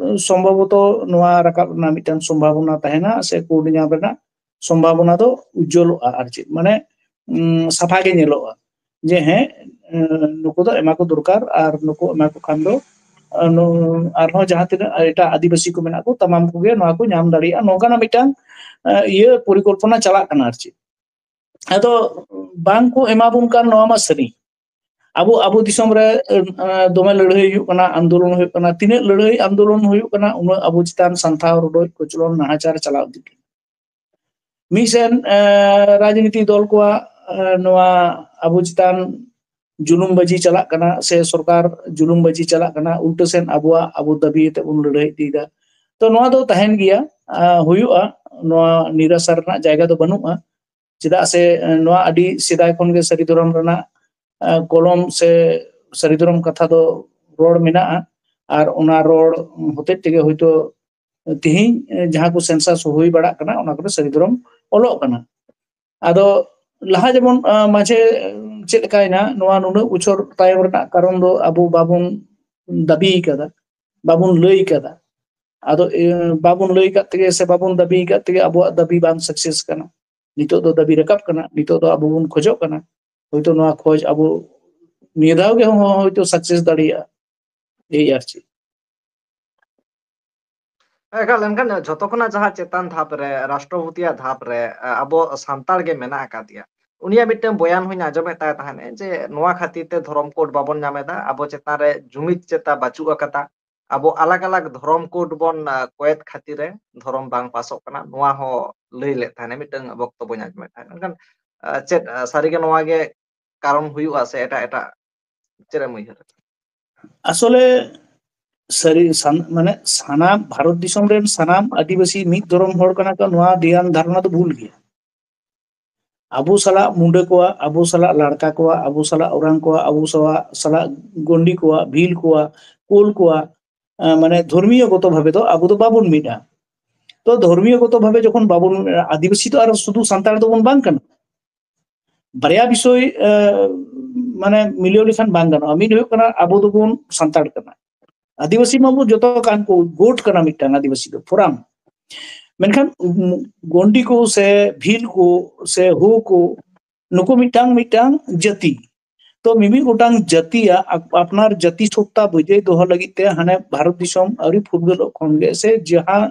ᱥᱚᱢᱵᱷᱚᱵᱚᱛᱚ ᱱᱚᱣᱟ ᱨᱟᱠᱟᱵ ᱨᱮᱱᱟᱜ ᱢᱤᱫᱴᱟᱝ ᱥᱚᱢᱵᱷᱟᱵᱚᱱᱟ ᱛᱟᱦᱮᱱᱟ ᱥᱮ ᱠᱳᱨᱴ ᱧᱟᱢ ᱨᱮᱱᱟᱜ ᱥᱚᱢᱵᱷᱟᱵᱚᱱᱟ ᱫᱚ ᱩᱡᱽᱡᱚᱞᱚᱜᱼᱟ᱾ ᱟᱨ ᱪᱮᱫ ᱢᱟᱱᱮ ᱥᱟᱯᱷᱟ ᱜᱮ ᱧᱮᱞᱚᱜᱼᱟ ᱡᱮ ᱦᱮᱸ, ᱱᱩᱠᱩ ᱫᱚ ᱮᱢᱟ ᱠᱚ ᱫᱚᱨᱠᱟᱨ ᱟᱨ ᱱᱩᱠᱩ ᱮᱢᱟ ᱠᱚ ᱠᱷᱟᱱ ᱫᱚ ᱟᱨᱦᱚᱸ ᱡᱟᱦᱟᱸ ᱛᱤᱱᱟᱹᱜ ᱮᱴᱟᱜ ᱟᱹᱫᱤᱵᱟᱹᱥᱤ ᱠᱚ ᱢᱮᱱᱟᱜ ᱠᱚ ᱛᱟᱢᱟᱢ ᱠᱚᱜᱮ ᱱᱚᱣᱟ ᱠᱚ ᱧᱟᱢ ᱫᱟᱲᱮᱭᱟᱜᱼᱟ, ᱱᱚᱝᱠᱟᱱᱟᱜ ᱢᱤᱫᱴᱟᱝ ᱤᱭᱟᱹ ᱯᱚᱨᱤᱠᱚᱞᱯᱚᱱᱟ ᱪᱟᱞᱟᱜ ᱠᱟᱱᱟ᱾ ᱟᱨ ᱪᱮᱫ ᱟᱫᱚ ᱵᱟᱝ ᱠᱚ ᱮᱢᱟ ᱵᱚᱱ ᱠᱟᱱ ᱱᱚᱣᱟ ᱢᱟ ᱥᱟᱹᱨᱤ᱾ ᱟᱵᱚ ᱟᱵᱚ ᱫᱤᱥᱚᱢ ᱨᱮ ᱫᱚᱢᱮ ᱞᱟᱹᱲᱦᱟᱹᱭ ᱦᱩᱭᱩᱜ ᱠᱟᱱᱟ, ᱟᱱᱫᱳᱞᱚᱱ ᱦᱩᱭᱩᱜ ᱠᱟᱱᱟ, ᱛᱤᱱᱟᱹᱜ ᱞᱟᱹᱲᱦᱟᱹᱭ ᱟᱱᱫᱳᱞᱚᱱ ᱦᱩᱭᱩᱜ ᱠᱟᱱᱟ ᱩᱱᱟᱹᱜ ᱟᱵᱚ ᱪᱮᱛᱟᱱ ᱥᱟᱱᱛᱷᱟᱣ ᱨᱚᱰᱚᱡ ᱠᱚᱪᱞᱚᱱ ᱱᱟᱦᱟᱪᱟᱨ ᱪᱟᱞᱟᱣ ᱤᱫᱤᱜ ᱠᱟᱱᱟ᱾ ᱢᱤᱫ ᱥᱮᱱ ᱨᱟᱡᱽᱱᱤᱛᱤ ᱫᱚᱞ ᱠᱚᱣᱟᱜ ᱱᱚᱣᱟ ᱟᱵᱚ ᱪᱮᱛᱟᱱ ᱡᱩᱞᱩᱢ ᱵᱟᱹᱡᱤ ᱪᱟᱞᱟᱜ ᱠᱟᱱᱟ ᱥᱮ ᱥᱚᱨᱠᱟᱨ ᱡᱩᱞᱩᱢ ᱵᱟᱹᱡᱤ ᱪᱟᱞᱟᱜ ᱠᱟᱱᱟ, ᱩᱞᱴᱟᱹ ᱥᱮᱱ ᱟᱵᱚᱣᱟᱜ ᱟᱵᱚ ᱫᱟᱹᱵᱤ ᱠᱟᱛᱮ ᱵᱚᱱ ᱞᱟᱹᱲᱦᱟᱹᱭ ᱤᱫᱤᱭᱮᱫᱟ᱾ ᱛᱚ ᱱᱚᱣᱟ ᱫᱚ ᱛᱟᱦᱮᱱ ᱜᱮᱭᱟ, ᱦᱩᱭᱩᱜᱼᱟ, ᱱᱚᱣᱟ ᱱᱤᱨᱟᱥᱟ ᱨᱮᱱᱟᱜ ᱡᱟᱭᱜᱟ ᱫᱚ ᱵᱟᱹᱱᱩᱜᱼᱟ᱾ ᱪᱮᱫᱟᱜ ᱥᱮ ᱱᱚᱣᱟ ᱟᱹᱰᱤ ᱥᱮᱫᱟᱭ ᱠᱷᱚᱱ ᱜᱮ ᱥᱟᱹᱨᱤ ᱫᱷᱚᱨᱚᱢ ᱨᱮᱱᱟᱜ ᱠᱚᱞᱚᱢ ᱥᱮ ᱥᱟᱹᱨᱤ ᱫᱷᱚᱨᱚᱢ ᱠᱟᱛᱷᱟ ᱫᱚ ᱨᱚᱲ ᱢᱮᱱᱟᱜᱼᱟ᱾ ᱟᱨ ᱚᱱᱟ ᱨᱚᱲ ᱦᱚᱛᱮᱡ ᱛᱮᱜᱮ ᱦᱚᱭᱛᱳ ᱛᱮᱦᱮᱧ ᱡᱟᱦᱟᱸ ᱠᱚ ᱥᱮᱱᱥᱟᱥ ᱦᱩᱭ ᱵᱟᱲᱟᱜ ᱠᱟᱱᱟ ᱚᱱᱟ ᱠᱚᱫᱚ ᱥᱟᱹᱨᱤ ᱫᱷᱚᱨᱚᱢ ᱚᱞᱚᱜ ᱠᱟᱱᱟ᱾ ᱟᱫᱚ ᱞᱟᱦᱟ ᱡᱮᱢᱚᱱ ᱢᱟᱡᱷᱮ ᱪᱮᱫ ᱞᱮᱠᱟᱭᱮᱱᱟ, ᱱᱚᱣᱟ ᱱᱩᱱᱟᱹᱜ ᱵᱚᱪᱷᱚᱨ ᱛᱟᱭᱚᱢ ᱨᱮᱱᱟᱜ ᱠᱟᱨᱚᱱ ᱫᱚ ᱟᱵᱚ ᱵᱟᱵᱚᱱ ᱫᱟᱹᱵᱤ ᱠᱟᱫᱟ, ᱵᱟᱵᱚᱱ ᱞᱟᱹᱭ ᱠᱟᱫᱟ᱾ ᱟᱫᱚ ᱵᱟᱵᱚᱱ ᱞᱟᱹᱭ ᱠᱟᱫ ᱛᱮᱜᱮ ᱥᱮ ᱵᱟᱵᱚᱱ ᱫᱟᱹᱵᱤ ᱠᱟᱫ ᱛᱮᱜᱮ ᱟᱵᱚᱣᱟᱜ ᱫᱟᱹᱵᱤ ᱵᱟᱝ ᱥᱟᱠᱥᱮᱥ ᱠᱟᱱᱟ᱾ ᱱᱤᱛᱚᱜ ᱫᱚ ᱫᱟᱹᱵᱤ ᱨᱟᱠᱟᱵ ᱠᱟᱱᱟ, ᱱᱤᱛᱚᱜ ᱫᱚ ᱟᱵᱚ ᱵᱚᱱ ᱠᱷᱚᱡᱚᱜ ᱠᱟᱱᱟ᱾ ᱦᱚᱭᱛᱳ ᱱᱚᱣᱟ ᱠᱷᱚᱡ ᱟᱵᱚ ᱱᱤᱭᱟᱹ ᱫᱷᱟᱣ ᱜᱮ ᱦᱚᱸ ᱦᱚᱭᱛᱳ ᱥᱟᱠᱥᱮᱥ ᱫᱟᱲᱮᱭᱟᱜᱼᱟ, ᱮᱭ ᱟᱨ ᱪᱮᱫ᱾ ᱮᱠᱟᱞ, ᱮᱱᱠᱷᱟᱱ ᱡᱷᱚᱛᱚ ᱠᱷᱚᱱᱟᱜ ᱡᱟᱦᱟᱸ ᱪᱮᱛᱟᱱ ᱫᱷᱟᱯ ᱨᱮ, ᱨᱟᱥᱴᱨᱚᱯᱚᱛᱤᱭᱟᱜ ᱫᱷᱟᱯ ᱨᱮ, ᱟᱵᱚ ᱥᱟᱱᱛᱟᱲ ᱜᱮ ᱢᱮᱱᱟᱜ ᱟᱠᱟᱫᱮᱭᱟ᱾ ᱩᱱᱤᱭᱟᱜ ᱢᱤᱫᱴᱟᱝ ᱵᱚᱭᱟᱱ ᱦᱚᱧ ᱟᱸᱡᱚᱢᱮᱫ ᱛᱟᱭ ᱛᱟᱦᱮᱸᱫ ᱡᱮ ᱱᱚᱣᱟ ᱠᱷᱟᱹᱛᱤᱨ ᱛᱮ ᱫᱷᱚᱨᱚᱢ ᱠᱳᱰ ᱵᱟᱵᱚᱱ ᱧᱟᱢ ᱮᱫᱟ, ᱟᱵᱚ ᱪᱮᱛᱟᱱ ᱨᱮ ᱡᱩᱢᱤᱫ ᱪᱮᱛᱟ ᱵᱟᱹᱪᱩᱜ ᱟᱠᱟᱫᱟ, ᱟᱵᱚ ᱟᱞᱟᱜᱽ ᱟᱞᱟᱜᱽ ᱫᱷᱚᱨᱚᱢ ᱠᱳᱰ ᱵᱚᱱ ᱠᱚᱭᱮᱫ ᱠᱷᱟᱹᱛᱤᱨ ᱨᱮ ᱫᱷᱚᱨᱚᱢ ᱵᱟᱝ ᱯᱟᱥᱚᱜ ᱠᱟᱱᱟ, ᱱᱚᱣᱟ ᱦᱚᱸ ᱞᱟᱹᱭ ᱞᱮᱫ ᱛᱟᱦᱮᱸᱱᱟ, ᱢᱤᱫᱴᱟᱝ ᱵᱚᱠᱛᱚᱵᱚᱧ ᱟᱸᱡᱚᱢᱮᱫ ᱛᱟᱦᱮᱸᱫ᱾ ᱢᱮᱱᱠᱷᱟᱱ ᱪᱮᱫ ᱥᱟᱹᱨᱤᱜᱮ ᱱᱚᱣᱟ ᱜᱮ ᱠᱟᱨᱚᱱ ᱦᱩᱭᱩᱜᱼᱟ ᱥᱮ ᱮᱴᱟᱜ ᱮᱴᱟᱜ ᱪᱮᱫ ᱮᱢ ᱩᱭᱦᱟᱹᱨᱟ? ᱟᱥᱚᱞᱮ ᱥᱟᱹᱨᱤ ᱢᱟᱱᱮ ᱥᱟᱱᱟᱢ ᱵᱷᱟᱨᱚᱛ ᱫᱤᱥᱚᱢ ᱨᱮᱱ ᱥᱟᱱᱟᱢ ᱟᱹᱫᱤᱵᱟᱹᱥᱤ ᱢᱤᱫ ᱫᱷᱚᱨᱚᱢ ᱦᱚᱲ ᱠᱟᱱᱟ ᱠᱚ, ᱱᱚᱣᱟ ᱫᱷᱮᱭᱟᱱ ᱫᱷᱟᱨᱚᱱᱟ ᱫᱚ ᱵᱷᱩᱞ ᱜᱮᱭᱟ᱾ ᱟᱵᱚ ᱥᱟᱞᱟᱜ ᱢᱩᱰᱟᱹ ᱠᱚᱣᱟᱜ, ᱟᱵᱚ ᱥᱟᱞᱟᱜ ᱞᱟᱲᱠᱟ ᱠᱚᱣᱟᱜ, ᱟᱵᱚ ᱥᱟᱞᱟᱜ ᱳᱨᱟᱝ ᱠᱚᱣᱟᱜ, ᱟᱵᱚ ᱥᱟᱞᱟᱜ ᱥᱟᱞᱟᱜ ᱜᱚᱱᱰᱤ ᱠᱚᱣᱟᱜ, ᱵᱷᱤᱞ ᱠᱚᱣᱟᱜ, ᱠᱳᱞ ᱠᱚᱣᱟᱜ, ᱢᱟᱱᱮ ᱫᱷᱚᱨᱢᱤᱭᱚ ᱜᱚᱛᱚ ᱵᱷᱟᱵᱮ ᱫᱚ ᱟᱵᱚ ᱫᱚ ᱵᱟᱵᱚᱱ ᱢᱤᱫᱟ᱾ ᱛᱚ ᱫᱷᱚᱨᱢᱤᱭᱚ ᱜᱚᱛᱚ ᱵᱷᱟᱵᱮ ᱡᱚᱠᱷᱚᱱ ᱵᱟᱵᱚᱱ ᱢᱤᱫᱟ, ᱟᱹᱫᱤᱵᱟᱹᱥᱤ ᱫᱚ ᱟᱨ ᱥᱩᱫᱷᱩ ᱥᱟᱱᱛᱟᱲ ᱫᱚᱵᱚᱱ ᱵᱟᱝ ᱠᱟᱱᱟ᱾ ᱵᱟᱨᱭᱟ ᱵᱤᱥᱚᱭ ᱢᱟᱱᱮ ᱢᱤᱞᱟᱹᱣ ᱞᱮᱠᱷᱟᱱ ᱵᱟᱝ ᱜᱟᱱᱚᱜᱼᱟ᱾ ᱢᱤᱫ ᱦᱩᱭᱩᱜ ᱠᱟᱱᱟ ᱟᱵᱚ ᱫᱚᱵᱚᱱ ᱥᱟᱱᱛᱟᱲ ᱠᱟᱱᱟ, ᱟᱹᱫᱤᱵᱟᱹᱥᱤ ᱢᱟᱵᱚ ᱡᱚᱛᱚ ᱠᱟᱱ ᱠᱚ, ᱜᱳᱴ ᱠᱟᱱᱟ ᱢᱤᱫᱴᱟᱝ ᱟᱹᱫᱤᱵᱟᱹᱥᱤ ᱫᱚ, ᱯᱷᱚᱨᱟᱢ᱾ ᱢᱮᱱᱠᱷᱟᱱ ᱜᱚᱱᱰᱤ ᱠᱚ ᱥᱮ ᱵᱷᱤᱞ ᱠᱚ ᱥᱮ ᱦᱳ ᱠᱚ, ᱱᱩᱠᱩ ᱢᱤᱫᱴᱟᱝ ᱢᱤᱫᱴᱟᱝ ᱡᱟᱹᱛᱤ᱾ ᱛᱚ ᱢᱤᱢᱤᱫ ᱜᱚᱴᱟᱝ ᱡᱟᱹᱛᱤᱭᱟᱜ ᱟᱯᱱᱟᱨ ᱡᱟᱹᱛᱤ ᱥᱚᱛᱛᱟ ᱵᱚᱡᱟᱭ ᱫᱚᱦᱚ ᱞᱟᱹᱜᱤᱫ ᱛᱮ ᱦᱟᱱᱮ ᱵᱷᱟᱨᱚᱛ ᱫᱤᱥᱚᱢ ᱟᱹᱣᱨᱤ ᱯᱷᱩᱨᱜᱟᱹᱞᱚᱜ ᱠᱷᱚᱱ ᱜᱮ ᱥᱮ ᱡᱟᱦᱟᱸ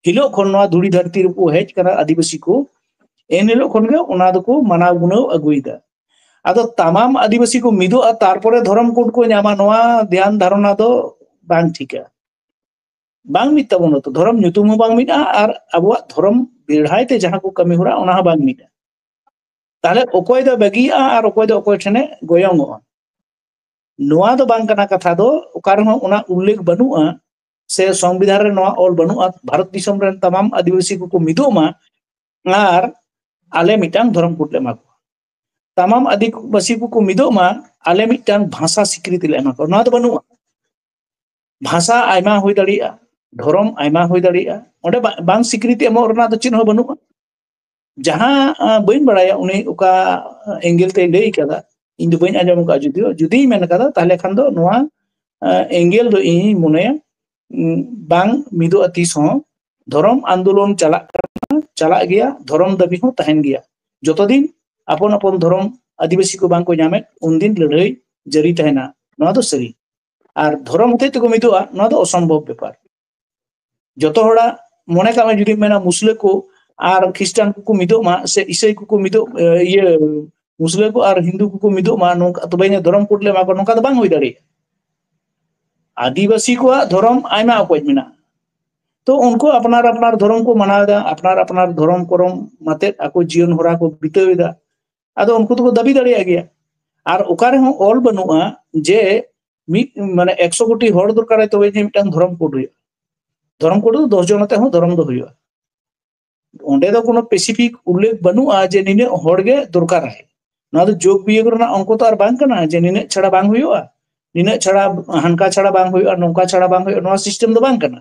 ᱦᱤᱞᱳᱜ ᱠᱷᱚᱱ ᱱᱚᱣᱟ ᱫᱷᱩᱲᱤ ᱫᱷᱟᱹᱨᱛᱤ ᱨᱮᱠᱚ ᱦᱮᱡ ᱠᱟᱱᱟ ᱟᱹᱫᱤᱵᱟᱹᱥᱤ ᱠᱚ, ᱮᱱ ᱦᱤᱞᱳᱜ ᱠᱷᱚᱱ ᱜᱮ ᱚᱱᱟ ᱫᱚᱠᱚ ᱢᱟᱱᱟᱣ ᱜᱩᱱᱟᱹᱣ ᱟᱹᱜᱩᱭᱮᱫᱟ᱾ ᱟᱫᱚ ᱛᱟᱢᱟᱢ ᱟᱹᱫᱤᱵᱟᱹᱥᱤ ᱠᱚ ᱢᱤᱫᱚᱜᱼᱟ, ᱛᱟᱨᱯᱚᱨᱮ ᱫᱷᱚᱨᱚᱢ ᱠᱳᱰ ᱠᱚ ᱧᱟᱢᱟ, ᱱᱚᱣᱟ ᱫᱷᱮᱭᱟᱱ ᱫᱷᱟᱨᱚᱱᱟ ᱫᱚ ᱵᱟᱝ ᱴᱷᱤᱠᱟ᱾ ᱵᱟᱝ ᱢᱤᱫ ᱛᱟᱵᱚᱱᱟ ᱛᱚ, ᱫᱷᱚᱨᱚᱢ ᱧᱩᱛᱩᱢ ᱦᱚᱸ ᱵᱟᱝ ᱢᱤᱫᱼᱟ ᱟᱨ ᱟᱵᱚᱣᱟᱜ ᱫᱷᱚᱨᱚᱢ ᱵᱮᱲᱦᱟᱭ ᱛᱮ ᱡᱟᱦᱟᱸ ᱠᱚ ᱠᱟᱹᱢᱤ ᱦᱚᱨᱟ ᱚᱱᱟ ᱦᱚᱸ ᱵᱟᱝ ᱢᱤᱫᱼᱟ᱾ ᱛᱟᱦᱞᱮ ᱚᱠᱚᱭ ᱫᱚ ᱵᱟᱹᱜᱤᱭᱟᱜᱼᱟ ᱟᱨ ᱚᱠᱚᱭ ᱫᱚ ᱚᱠᱚᱭ ᱴᱷᱮᱱᱮ ᱜᱚᱭᱚᱝᱚᱜᱼᱟ? ᱱᱚᱣᱟ ᱫᱚ ᱵᱟᱝ ᱠᱟᱱᱟ ᱠᱟᱛᱷᱟ ᱫᱚ, ᱚᱠᱟ ᱨᱮᱦᱚᱸ ᱚᱱᱟ ᱩᱞᱞᱮᱠᱷ ᱵᱟᱹᱱᱩᱜᱼᱟ ᱥᱮ ᱥᱚᱝᱵᱤᱫᱷᱟᱱ ᱨᱮ ᱱᱚᱣᱟ ᱚᱞ ᱵᱟᱹᱱᱩᱜᱼᱟ ᱵᱷᱟᱨᱚᱛ ᱫᱤᱥᱚᱢ ᱨᱮᱱ ᱛᱟᱢᱟᱢ ᱟᱹᱫᱤᱵᱟᱹᱥᱤ ᱠᱚᱠᱚ ᱢᱤᱫᱚᱜ ᱢᱟ ᱟᱨ ᱟᱞᱮ ᱢᱤᱫᱴᱟᱝ ᱫᱷᱚᱨᱚᱢ ᱠᱳᱰ ᱞᱮ ᱮᱢᱟ ᱠᱚᱣᱟ᱾ ᱛᱟᱢᱟᱢ ᱟᱹᱫᱤᱵᱟᱹᱥᱤ ᱠᱚᱠᱚ ᱢᱤᱫᱚᱜ ᱢᱟ, ᱟᱞᱮ ᱢᱤᱫᱴᱟᱝ ᱵᱷᱟᱥᱟ ᱥᱤᱠᱨᱤᱛᱤ ᱞᱮ ᱮᱢᱟ ᱠᱚᱣᱟ᱾ ᱱᱚᱣᱟ ᱫᱚ ᱵᱟᱹᱱᱩᱜᱼᱟ᱾ ᱵᱷᱟᱥᱟ ᱟᱭᱢᱟ ᱦᱩᱭ ᱫᱟᱲᱮᱭᱟᱜᱼᱟ, ᱫᱷᱚᱨᱚᱢ ᱟᱭᱢᱟ ᱦᱩᱭ ᱫᱟᱲᱮᱭᱟᱜᱼᱟ, ᱚᱸᱰᱮ ᱵᱟ-, ᱵᱟᱝ ᱥᱤᱠᱨᱤᱛᱤ ᱮᱢᱚᱜ ᱨᱮᱱᱟᱜ ᱫᱚ ᱪᱮᱫ ᱦᱚᱸ ᱵᱟᱹᱱᱩᱜᱼᱟ᱾ ᱡᱟᱦᱟᱸ ᱟᱸ, ᱵᱟᱹᱧ ᱵᱟᱲᱟᱭᱟ ᱩᱱᱤ ᱚᱠᱟ ᱮᱝᱜᱮᱞ ᱛᱮᱭ ᱞᱟᱹᱭ ᱠᱟᱫᱟ, ᱤᱧ ᱫᱚ ᱵᱟᱹᱧ ᱟᱸᱡᱚᱢ ᱟᱠᱟᱫᱼᱟ, ᱡᱩᱫᱤᱭᱳ ᱡᱩᱫᱤᱭ ᱢᱮᱱ ᱠᱟᱫᱟ ᱛᱟᱦᱞᱮ ᱠᱷᱟᱱ ᱫᱚ ᱱᱚᱣᱟ ᱮᱸᱜᱮᱞ ᱫᱚ ᱤᱧᱤᱧ ᱢᱚᱱᱮᱭᱟ ᱩᱸ, ᱵᱟᱝ ᱢᱤᱫᱚᱜᱼᱟ ᱛᱤᱥ ᱦᱚᱸ᱾ ᱫᱷᱚᱨᱚᱢ ᱟᱱᱫᱳᱞᱚᱱ ᱪᱟᱞᱟᱜ ᱠᱟᱱᱟ, ᱪᱟᱞᱟᱜ ᱜᱮᱭᱟ, ᱫᱷᱚᱨᱚᱢ ᱫᱟᱹᱵᱤ ᱦᱚᱸ ᱛᱟᱦᱮᱱ ᱜᱮᱭᱟ᱾ ᱡᱚᱛᱚ ᱫᱤᱱ ᱟᱯᱚᱱ ᱟᱯᱚᱱ ᱫᱷᱚᱨᱚᱢ ᱟᱹᱫᱤᱵᱟᱹᱥᱤ ᱠᱚ ᱵᱟᱝ ᱠᱚ ᱧᱟᱢᱮᱫ, ᱩᱱᱫᱤᱱ ᱞᱟᱹᱲᱦᱟᱹᱭ ᱡᱟᱹᱨᱤ ᱛᱟᱦᱮᱱᱟ, ᱱᱚᱣᱟ ᱫᱚ ᱥᱟᱹᱨᱤ᱾ ᱟᱨ ᱫᱷᱚᱨᱚᱢ ᱦᱚᱛᱮᱡ ᱛᱮᱠᱚ ᱢᱤᱫᱚᱜᱼᱟ, ᱱᱚᱣᱟ ᱫᱚ ᱚᱥᱚᱢᱵᱷᱚᱵ ᱵᱮᱯᱟᱨ᱾ ᱡᱚᱛᱚ ᱦᱚᱲᱟᱜ ᱢᱚᱱᱮ ᱠᱟᱜ ᱢᱮ, ᱡᱩᱫᱤᱢ ᱢᱮᱱᱟ ᱢᱩᱥᱞᱟᱹ ᱠᱚ ᱟᱨ ᱠᱷᱨᱤᱥᱴᱟᱱ ᱠᱚᱠᱚ ᱢᱤᱫᱚᱜ ᱢᱟ ᱥᱮ ᱤᱥᱟᱹᱭ ᱠᱚᱠᱚ ᱢᱤᱫᱚᱜ, ᱮ, ᱤᱭᱟᱹ, ᱢᱩᱥᱞᱟᱹ ᱠᱚ ᱟᱨ ᱦᱤᱱᱫᱩ ᱠᱚᱠᱚ ᱢᱤᱫᱚᱜ ᱢᱟ, ᱱᱚᱝᱠᱟ ᱛᱚᱵᱮ ᱤᱱᱟᱹ ᱫᱷᱚᱨᱚᱢ ᱠᱳᱰ ᱞᱮ ᱮᱢᱟ ᱠᱚᱣᱟ, ᱱᱚᱝᱠᱟ ᱫᱚ ᱵᱟᱝ ᱦᱩᱭ ᱫᱟᱲᱮᱭᱟᱜᱼᱟ᱾ ᱟᱹᱫᱤᱵᱟᱹᱥᱤ ᱠᱚᱣᱟᱜ ᱫᱷᱚᱨᱚᱢ ᱟᱭᱢᱟ ᱚᱠᱚᱡ ᱢᱮᱱᱟᱜᱼᱟ᱾ ᱛᱚ ᱩᱱᱠᱩ ᱟᱯᱱᱟᱨ ᱟᱯᱱᱟᱨ ᱫᱷᱚᱨᱚᱢ ᱠᱚ ᱢᱟᱱᱟᱣ ᱮᱫᱟ, ᱟᱯᱱᱟᱨ ᱟᱯᱱᱟᱨ ᱫᱷᱚᱨᱚᱢ ᱠᱚᱨᱚᱢ ᱟᱛᱮᱫ ᱟᱠᱚ ᱡᱤᱭᱚᱱ ᱦᱚᱨᱟ ᱠᱚ ᱵᱤᱛᱟᱹᱣ ᱮᱫᱟ᱾ ᱟᱫᱚ ᱩᱱᱠᱩ ᱫᱚᱠᱚ ᱫᱟᱹᱵᱤ ᱫᱟᱲᱮᱭᱟᱜ ᱜᱮᱭᱟ᱾ ᱟᱨ ᱚᱠᱟ ᱨᱮᱦᱚᱸ ᱚᱞ ᱵᱟᱹᱱᱩᱜᱼᱟ ᱡᱮ ᱢᱤᱫ, ᱢᱟᱱᱮ, ᱮᱠᱥᱚ ᱠᱳᱴᱤ ᱦᱚᱲ ᱫᱚᱨᱠᱟᱨᱟᱭ ᱛᱚᱵᱮ ᱡᱮ ᱢᱤᱫᱴᱟᱝ ᱫᱷᱚᱨᱚᱢ ᱠᱳᱰ ᱦᱩᱭᱩᱜᱼᱟ᱾ ᱫᱷᱚᱨᱚᱢ ᱠᱳᱰ ᱫᱚ ᱫᱚᱥ ᱡᱚᱱ ᱟᱛᱮ ᱦᱚᱸ ᱫᱷᱚᱨᱚᱢ ᱫᱚ ᱦᱩᱭᱩᱜᱼᱟ᱾ ᱚᱸᱰᱮ ᱫᱚ ᱠᱳᱱᱳ specific ᱩᱞᱞᱮᱠᱷ ᱵᱟᱹᱱᱩᱜᱼᱟ ᱡᱮ ᱱᱤᱱᱟᱹᱜ ᱦᱚᱲ ᱜᱮ ᱫᱚᱨᱠᱟᱨᱟᱭ᱾ ᱱᱚᱣᱟ ᱫᱚ ᱡᱳᱜᱽ ᱵᱤᱭᱳᱜᱽ ᱨᱮᱱᱟᱜ ᱚᱝᱠᱚ ᱛᱚ ᱟᱨ ᱵᱟᱝ ᱠᱟᱱᱟ ᱡᱮ ᱱᱤᱱᱟᱹᱜ ᱪᱷᱟᱲᱟ ᱵᱟᱝ ᱦᱩᱭᱩᱜᱼᱟ, ᱱᱤᱱᱟᱹᱜ ᱪᱷᱟᱲᱟ, ᱦᱟᱱᱠᱟ ᱪᱷᱟᱲᱟ ᱵᱟᱝ ᱦᱩᱭᱩᱜᱼᱟ, ᱱᱚᱝᱠᱟ ᱪᱷᱟᱲᱟ ᱵᱟᱝ ᱦᱩᱭᱩᱜᱼᱟ, ᱱᱚᱣᱟ system ᱫᱚ ᱵᱟᱝ ᱠᱟᱱᱟ᱾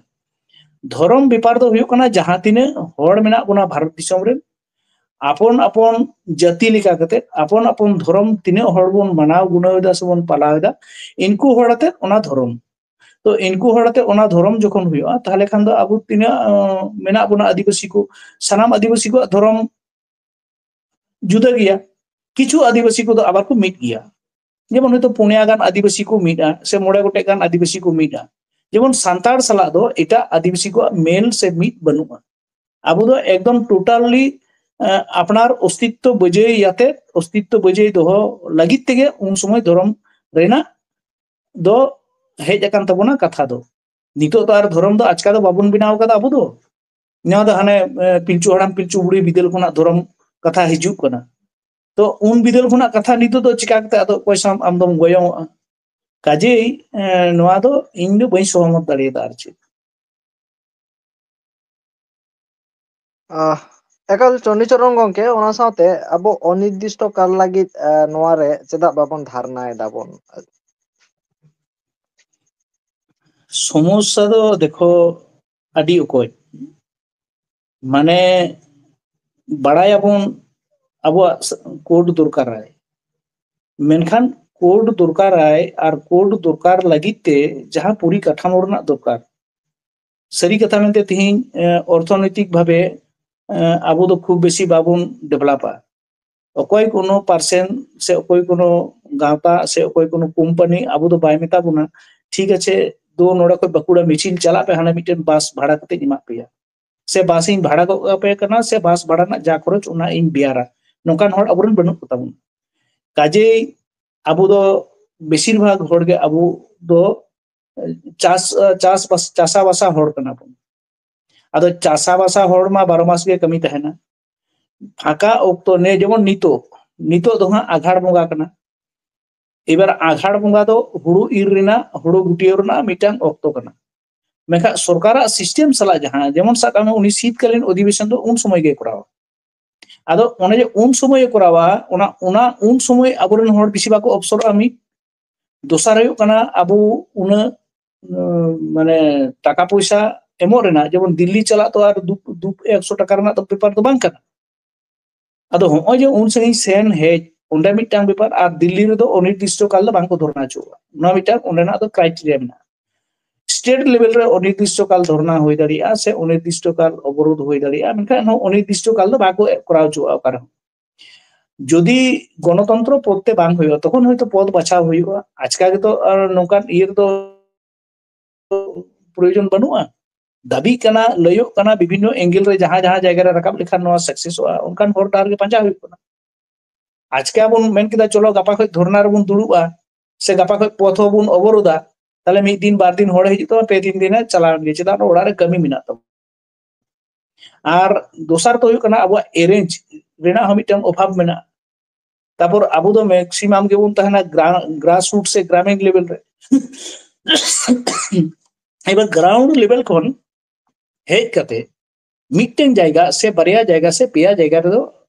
ᱫᱷᱚᱨᱚᱢ ᱵᱮᱯᱟᱨ ᱫᱚ ᱦᱩᱭᱩᱜ ᱠᱟᱱᱟ ᱡᱟᱦᱟᱸ ᱛᱤᱱᱟᱹᱜ ᱦᱚᱲ ᱢᱮᱱᱟᱜ ᱵᱚᱱᱟ ᱵᱷᱟᱨᱚᱛ ᱫᱤᱥᱚᱢ ᱨᱮᱱ, ᱟᱯᱚᱱ ᱟᱯᱚᱱ ᱡᱟᱹᱛᱤ ᱞᱮᱠᱟ ᱠᱟᱛᱮ ᱟᱯᱚᱱ ᱟᱯᱚᱱ ᱫᱷᱚᱨᱚᱢ ᱛᱤᱱᱟᱹᱜ ᱦᱚᱲ ᱵᱚᱱ ᱢᱟᱱᱟᱣ ᱜᱩᱱᱟᱹᱣ ᱮᱫᱟ ᱥᱮᱵᱚᱱ ᱯᱟᱞᱟᱣ ᱮᱫᱟ, ᱤᱱᱠᱩ ᱦᱚᱲ ᱟᱛᱮ ᱚᱱᱟ ᱫᱷᱚᱨᱚᱢ᱾ ᱛᱚ ᱤᱱᱠᱩ ᱦᱚᱲ ᱟᱛᱮ ᱚᱱᱟ ᱫᱷᱚᱨᱚᱢ ᱡᱚᱠᱷᱚᱱ ᱦᱩᱭᱩᱜᱼᱟ, ᱛᱟᱦᱚᱞᱮ ᱠᱷᱟᱱ ᱫᱚ ᱟᱵᱚ ᱛᱤᱱᱟᱹᱜ ᱢᱮᱱᱟᱜ ᱵᱚᱱᱟ ᱟᱹᱫᱤᱵᱟᱹᱥᱤ ᱠᱚ, ᱥᱟᱱᱟᱢ ᱟᱹᱫᱤᱵᱟᱹᱥᱤ ᱠᱚᱣᱟᱜ ᱫᱷᱚᱨᱚᱢ ᱡᱩᱫᱟᱹ ᱜᱮᱭᱟ᱾ ᱠᱤᱪᱷᱩ ᱟᱹᱫᱤᱵᱟᱹᱥᱤ ᱠᱚᱫᱚ ᱟᱵᱟᱨ ᱠᱚ ᱢᱤᱫ ᱜᱮᱭᱟ᱾ ᱡᱮᱢᱚᱱ ᱦᱚᱭᱛᱳ ᱯᱩᱱᱭᱟ ᱜᱟᱱ ᱟᱹᱫᱤᱵᱟᱹᱥᱤ ᱠᱚ ᱢᱤᱫᱼᱟ ᱥᱮ ᱢᱚᱬᱮ ᱜᱚᱴᱮᱡ ᱜᱟᱱ ᱟᱹᱫᱤᱵᱟᱹᱥᱤ ᱠᱚ ᱢᱤᱫᱼᱟ᱾ ᱡᱮᱢᱚᱱ ᱥᱟᱱᱛᱟᱲ ᱥᱟᱞᱟᱜ ᱫᱚ ᱮᱴᱟᱜ ᱟᱹᱫᱤᱵᱟᱹᱥᱤ ᱠᱚᱣᱟᱜ ᱢᱮᱞ ᱥᱮ ᱢᱤᱫ ᱵᱟᱹᱱᱩᱜᱼᱟ᱾ ᱟᱵᱚ ᱫᱚ ᱮᱠᱫᱚᱢ totally ᱟᱯᱱᱟᱨ ᱚᱥᱛᱤᱛᱛᱚ ᱵᱟᱹᱡᱟᱹᱭ ᱟᱛᱮ, ᱚᱥᱛᱤᱛᱛᱚ ᱵᱟᱹᱡᱟᱹᱭ ᱫᱚᱦᱚ ᱞᱟᱹᱜᱤᱫ ᱛᱮᱜᱮ ᱩᱱ ᱥᱚᱢᱚᱭ ᱫᱷᱚᱨᱚᱢ ᱨᱮᱱᱟᱜ ᱫᱚ ᱦᱮᱡ ᱟᱠᱟᱱ ᱛᱟᱵᱚᱱᱟ ᱠᱟᱛᱷᱟ ᱫᱚ᱾ ᱱᱤᱛᱚᱜ ᱫᱚ ᱟᱨ ᱫᱷᱚᱨᱚᱢ ᱫᱚ ᱟᱪᱠᱟ ᱫᱚ ᱵᱟᱵᱚᱱ ᱵᱮᱱᱟᱣ ᱠᱟᱫᱟ ᱟᱵᱚ ᱫᱚ᱾ ᱱᱚᱣᱟ ᱫᱚ ᱦᱟᱱᱮ ᱯᱤᱞᱪᱩ ᱦᱟᱲᱟᱢ ᱯᱤᱞᱪᱩ ᱵᱩᱲᱦᱤ ᱵᱤᱫᱟᱹᱞ ᱠᱷᱚᱱᱟᱜ ᱫᱷᱚᱨᱚᱢ ᱠᱟᱛᱷᱟ ᱦᱤᱡᱩᱜ ᱠᱟᱱᱟ᱾ ᱛᱚ ᱩᱱ ᱵᱤᱫᱟᱹᱞ ᱠᱷᱚᱱᱟᱜ ᱠᱟᱛᱷᱟ ᱱᱤᱛᱚᱜ ᱫᱚ ᱪᱤᱠᱟ ᱠᱟᱛᱮ ᱟᱫᱚ ᱚᱠᱚᱭ ᱥᱟᱶ ᱟᱢ ᱫᱚᱢ ᱜᱚᱭᱚᱝᱚᱜᱼᱟ? ᱠᱟᱡᱮᱭ ᱱᱚᱣᱟ ᱫᱚ ᱤᱧ ᱫᱚ ᱵᱟᱹᱧ ᱥᱚᱦᱚᱢᱚᱛ ᱫᱟᱲᱮᱭᱟᱫᱟ ᱟᱨ ᱪᱮᱫ᱾ ᱮᱠᱟᱞ ᱪᱚᱱᱰᱤᱪᱚᱨᱚᱱ ᱜᱚᱝᱠᱮ, ᱚᱱᱟ ᱥᱟᱶᱛᱮ ᱟᱵᱚ ᱚᱱᱤᱨᱫᱤᱥᱴᱚ ᱠᱟᱞ ᱞᱟᱹᱜᱤᱫ ᱱᱚᱣᱟ ᱨᱮ ᱪᱮᱫᱟᱜ ᱵᱟᱵᱚᱱ ᱫᱷᱟᱨᱱᱟᱭ ᱫᱟᱵᱚᱱ? ᱥᱚᱢᱚᱥᱥᱟ ᱫᱚ ᱫᱮᱠᱷᱚ ᱟᱹᱰᱤ ᱚᱠᱚᱡ, ᱢᱟᱱᱮ ᱵᱟᱲᱟᱭᱟᱵᱚᱱ ᱟᱵᱚᱣᱟᱜ ᱠᱳᱰ ᱫᱚᱨᱠᱟᱨᱟᱭ, ᱢᱮᱱᱠᱷᱟᱱ ᱠᱳᱰ ᱫᱚᱨᱠᱟᱨᱟᱭ ᱟᱨ ᱠᱳᱰ ᱫᱚᱨᱠᱟᱨ ᱞᱟᱹᱜᱤᱫ ᱛᱮ ᱡᱟᱦᱟᱸ ᱯᱚᱨᱤᱠᱟᱴᱷᱟᱢᱳ ᱨᱮᱱᱟᱜ ᱫᱚᱨᱠᱟᱨ, ᱥᱟᱹᱨᱤ ᱠᱟᱛᱷᱟ ᱢᱮᱱᱛᱮ ᱛᱮᱦᱮᱧ ᱚᱨᱛᱷᱚᱱᱳᱭᱛᱤᱠ ᱵᱷᱟᱵᱮ ᱟᱵᱚ ᱫᱚ ᱠᱷᱩᱵ ᱵᱮᱥᱤ ᱵᱟᱵᱚᱱ ᱰᱮᱵᱷᱞᱚᱯᱟ᱾ ᱚᱠᱚᱭ ᱠᱳᱱᱳ ᱯᱟᱨᱥᱮᱱ ᱥᱮ ᱚᱠᱚᱭ ᱠᱳᱱᱳ ᱜᱟᱶᱛᱟ ᱥᱮ ᱚᱠᱚᱭ ᱠᱳᱱᱳ ᱠᱳᱢᱯᱟᱱᱤ ᱟᱵᱚ ᱫᱚ ᱵᱟᱭ ᱢᱮᱛᱟ ᱵᱚᱱᱟ, ᱴᱷᱤᱠ ᱟᱪᱷᱮ ᱫᱩ ᱱᱚᱰᱮ ᱠᱷᱚᱱ ᱵᱟᱸᱠᱩᱲᱟ ᱢᱤᱪᱷᱤᱞ ᱪᱟᱞᱟᱜ ᱯᱮ, ᱦᱟᱱᱟ ᱢᱤᱫᱴᱮᱱ ᱵᱟᱥ ᱵᱷᱟᱲᱟ ᱠᱟᱛᱮᱧ ᱮᱢᱟᱜ ᱯᱮᱭᱟ, ᱥᱮ ᱵᱟᱥ ᱤᱧ ᱵᱷᱟᱲᱟ ᱜᱚᱫ ᱟᱯᱮ ᱠᱟᱱᱟ, ᱥᱮ ᱵᱟᱥ ᱵᱷᱟᱲᱟ ᱨᱮᱱᱟᱜ ᱡᱟ ᱠᱷᱚᱨᱚᱪ ᱚᱱᱟ ᱤᱧ ᱵᱮᱭᱟᱨᱟ, ᱱᱚᱝᱠᱟᱱ ᱦᱚᱲ ᱟᱵᱚᱨᱮᱱ ᱵᱟᱹᱱᱩᱜ ᱠᱚᱛᱟ ᱵᱚᱱᱟ᱾ ᱠᱟᱡᱮᱭ ᱟᱵᱚ ᱫᱚ ᱵᱮᱥᱤᱨ ᱵᱷᱟᱜᱽ ᱦᱚᱲᱜᱮ ᱟᱵᱚ ᱫᱚ ᱪᱟᱥ ᱪᱟᱥ ᱪᱟᱥᱟᱵᱟᱥᱟ ᱦᱚᱲ ᱠᱟᱱᱟ ᱵᱚᱱ᱾ ᱟᱫᱚ ᱪᱟᱥᱟᱵᱟᱥᱟ ᱦᱚᱲ ᱢᱟ ᱵᱟᱨᱚ ᱢᱟᱥ ᱜᱮ ᱠᱟᱹᱢᱤ ᱛᱟᱦᱮᱱᱟ᱾ ᱯᱷᱟᱸᱠᱟ ᱚᱠᱛᱚ ᱱᱮ ᱡᱮᱢᱚᱱ ᱱᱤᱛᱚᱜ, ᱱᱤᱛᱚᱜ ᱫᱚ ᱦᱟᱸᱜ ᱟᱜᱷᱟᱲ ᱵᱚᱸᱜᱟ ᱠᱟᱱᱟ᱾ ᱮᱵᱟᱨ ᱟᱜᱷᱟᱲ ᱵᱚᱸᱜᱟ ᱫᱚ ᱦᱩᱲᱩ ᱤᱨ ᱨᱮᱱᱟᱜ, ᱦᱩᱲᱩ ᱜᱩᱴᱭᱟᱹᱣ ᱨᱮᱱᱟᱜ ᱢᱤᱫᱴᱟᱝ ᱚᱠᱛᱚ ᱠᱟᱱᱟ᱾ ᱢᱮᱱᱠᱷᱟᱱ ᱥᱚᱨᱠᱟᱨᱟᱜ ᱥᱤᱥᱴᱮᱢ ᱥᱟᱞᱟᱜ ᱡᱟᱦᱟᱸ, ᱡᱮᱢᱚᱱ ᱥᱟᱵ ᱠᱟᱜ ᱢᱮ ᱩᱱᱤ ᱥᱤᱛᱠᱟᱞᱤᱱ ᱚᱫᱷᱤᱵᱮᱥᱚᱱ ᱫᱚ ᱩᱱ ᱥᱚᱢᱚᱭ ᱜᱮ ᱠᱚᱨᱟᱣᱟ᱾ ᱟᱫᱚ ᱚᱱᱮ ᱡᱮ ᱩᱱ ᱥᱚᱢᱚᱭᱮ ᱠᱚᱨᱟᱣᱟ, ᱚᱱᱟ ᱚᱱᱟ ᱩᱱ ᱥᱚᱢᱚᱭ ᱟᱵᱚᱨᱮᱱ ᱦᱚᱲ ᱵᱮᱥᱤ ᱵᱟᱠᱚ ᱚᱯᱥᱚᱨᱚᱜᱼᱟ᱾ ᱢᱤᱫ ᱫᱚᱥᱟᱨ ᱦᱩᱭᱩᱜ ᱠᱟᱱᱟ ᱟᱵᱚ ᱩᱱᱟᱹᱜ ᱢᱟᱱᱮ ᱴᱟᱠᱟ ᱯᱚᱭᱥᱟ ᱮᱢᱚᱜ ᱨᱮᱱᱟᱜ, ᱡᱮᱢᱚᱱ ᱫᱤᱞᱞᱤ ᱪᱟᱞᱟᱜ ᱛᱚ ᱟᱨ ᱫᱩ ᱮᱠᱥᱚ ᱴᱟᱠᱟ ᱨᱮᱱᱟᱜ ᱫᱚ ᱵᱮᱯᱟᱨ ᱫᱚ ᱵᱟᱝ ᱠᱟᱱᱟ᱾ ᱟᱫᱚ ᱦᱚᱸᱜᱼᱚᱭ ᱡᱮ ᱩᱱ ᱥᱟᱺᱜᱤᱧ ᱥᱮᱱ ᱦᱮᱡ, ᱚᱸᱰᱮ ᱢᱤᱫᱴᱟᱝ ᱵᱮᱯᱟᱨ, ᱟᱨ ᱫᱤᱞᱞᱤ ᱨᱮᱫᱚ ᱚᱱᱤᱨᱫᱤᱥᱴᱚ ᱠᱟᱞ ᱫᱚ ᱵᱟᱝᱠᱚ ᱫᱷᱚᱨᱱᱟ ᱦᱚᱪᱚᱣᱟᱜᱼᱟ᱾ ᱱᱚᱣᱟ ᱢᱤᱫᱴᱟᱝ ᱚᱸᱰᱮᱱᱟᱜ ᱫᱚ ᱠᱨᱟᱭᱴᱮᱨᱤᱭᱟ ᱢᱮᱱᱟᱜᱼᱟ᱾ ᱥᱴᱮᱴ ᱞᱮᱵᱮᱞ ᱨᱮ ᱚᱱᱤᱨᱫᱤᱥᱴᱚ ᱠᱟᱞ ᱫᱷᱚᱨᱱᱟ ᱦᱩᱭ ᱫᱟᱲᱮᱭᱟᱜᱼᱟ ᱥᱮ ᱚᱱᱤᱨᱫᱤᱥᱴᱚ ᱠᱟᱞ ᱚᱵᱚᱨᱳᱫᱷ ᱦᱩᱭ ᱫᱟᱲᱮᱭᱟᱜᱼᱟ, ᱢᱮᱱᱠᱷᱟᱱ ᱱᱚᱣᱟ ᱚᱱᱤᱨᱫᱤᱥᱴᱚ ᱠᱟᱞ ᱫᱚ ᱵᱟᱠᱚ ᱠᱚᱨᱟᱣ ᱦᱚᱪᱚᱣᱟᱜᱼᱟ ᱚᱠᱟ ᱨᱮᱦᱚᱸ᱾ ᱡᱩᱫᱤ ᱜᱚᱱᱚᱛᱚᱱᱛᱨᱚ ᱯᱚᱫ ᱛᱮ ᱵᱟᱝ ᱦᱩᱭᱩᱜᱼᱟ, ᱛᱚᱠᱷᱚᱱ ᱦᱚᱭᱛᱚ ᱯᱚᱫ ᱵᱟᱪᱷᱟᱣ ᱦᱩᱭᱩᱜᱼᱟ᱾ ᱟᱪᱠᱟ ᱜᱮᱛᱚ ᱟᱨ ᱱᱚᱝᱠᱟᱱ ᱤᱭᱟᱹ ᱨᱮᱫᱚ ᱯᱨᱚᱭᱳᱡᱚᱱ ᱵᱟᱹᱱᱩᱜᱼᱟ᱾ ᱫᱟᱹᱵᱤᱜ ᱠᱟᱱᱟ, ᱞᱟᱹᱭᱚᱜ ᱠᱟᱱᱟ, ᱵᱤᱵᱷᱤᱱᱱᱚ ᱮᱝᱜᱮᱞ ᱨᱮ ᱡᱟᱦᱟᱸ ᱡᱟᱦᱟᱸ ᱡᱟᱭᱜᱟ ᱨᱮ ᱨᱟᱠᱟᱵ ᱞᱮᱠᱷᱟᱱ ᱱᱚᱣᱟ ᱥᱟᱠᱥᱮᱥᱚᱜᱼᱟ, ᱚᱱᱠᱟᱱ ᱦᱚᱨ ᱰᱟᱦᱟᱨ ᱜᱮ ᱯᱟᱸᱡᱟ ᱦᱩᱭᱩᱜ ᱠᱟᱱᱟ᱾ ᱟᱪᱠᱟ ᱵᱚᱱ ᱢᱮᱱ ᱠᱮᱫᱟ, ᱪᱚᱞᱚ ᱜᱟᱯᱟ ᱠᱷᱚᱱ ᱫᱷᱚᱨᱱᱟ ᱨᱮᱵᱚᱱ ᱫᱩᱲᱩᱵᱼᱟ, ᱥᱮ ᱜᱟᱯᱟ ᱠᱷᱚᱱ ᱯᱚᱛᱷ ᱦᱚᱸᱵᱚᱱ ᱚᱵᱚᱨᱳᱫᱟ, ᱛᱟᱦᱞᱮ ᱢᱤᱫ ᱫᱤᱱ ᱵᱟᱨ ᱫᱤᱱ ᱦᱚᱲ ᱦᱤᱡᱩᱜ ᱛᱟᱢᱟ, ᱯᱮ ᱫᱤᱱ ᱫᱤᱱᱮ ᱪᱟᱞᱟᱣ ᱮᱱ ᱜᱮ, ᱪᱮᱫᱟᱜ ᱚᱲᱟᱜ ᱨᱮ ᱠᱟᱹᱢᱤ ᱢᱮᱱᱟᱜ ᱛᱟᱵᱚᱱᱟ᱾ ᱟᱨ ᱫᱚᱥᱟᱨ ᱫᱚ ᱦᱩᱭᱩᱜ ᱠᱟᱱᱟ, ᱟᱵᱚᱣᱟᱜ ᱮᱨᱮᱧᱡᱽ ᱨᱮᱱᱟᱜ ᱦᱚᱸ ᱢᱤᱫᱴᱟᱝ ᱚᱵᱷᱟᱵ ᱢᱮᱱᱟᱜᱼᱟ᱾ ᱛᱟᱯᱚᱨ ᱟᱵᱚ ᱫᱚ ᱢᱮᱠᱥᱤᱢᱟᱢ ᱜᱮᱵᱚᱱ ᱛᱟᱦᱮᱱᱟ ᱜᱨᱟᱥ ᱨᱩᱴ ᱥᱮ ᱜᱨᱟᱢᱤᱱ ᱞᱮᱵᱮᱞ ᱨᱮ᱾ ᱮᱵᱟᱨ ᱜᱨᱟᱣᱩᱱᱰ ᱞᱮᱵᱮᱞ ᱠᱷᱚᱱ ᱦᱮᱡ ᱠᱟᱛᱮ ᱢᱤᱫᱴᱮᱱ ᱡᱟᱭᱜᱟ ᱥᱮ ᱵᱟᱨᱭᱟ ᱡᱟᱭᱜᱟ ᱥᱮ ᱯᱮᱭᱟ ᱡᱟᱭᱜᱟ ᱨᱮᱫᱚ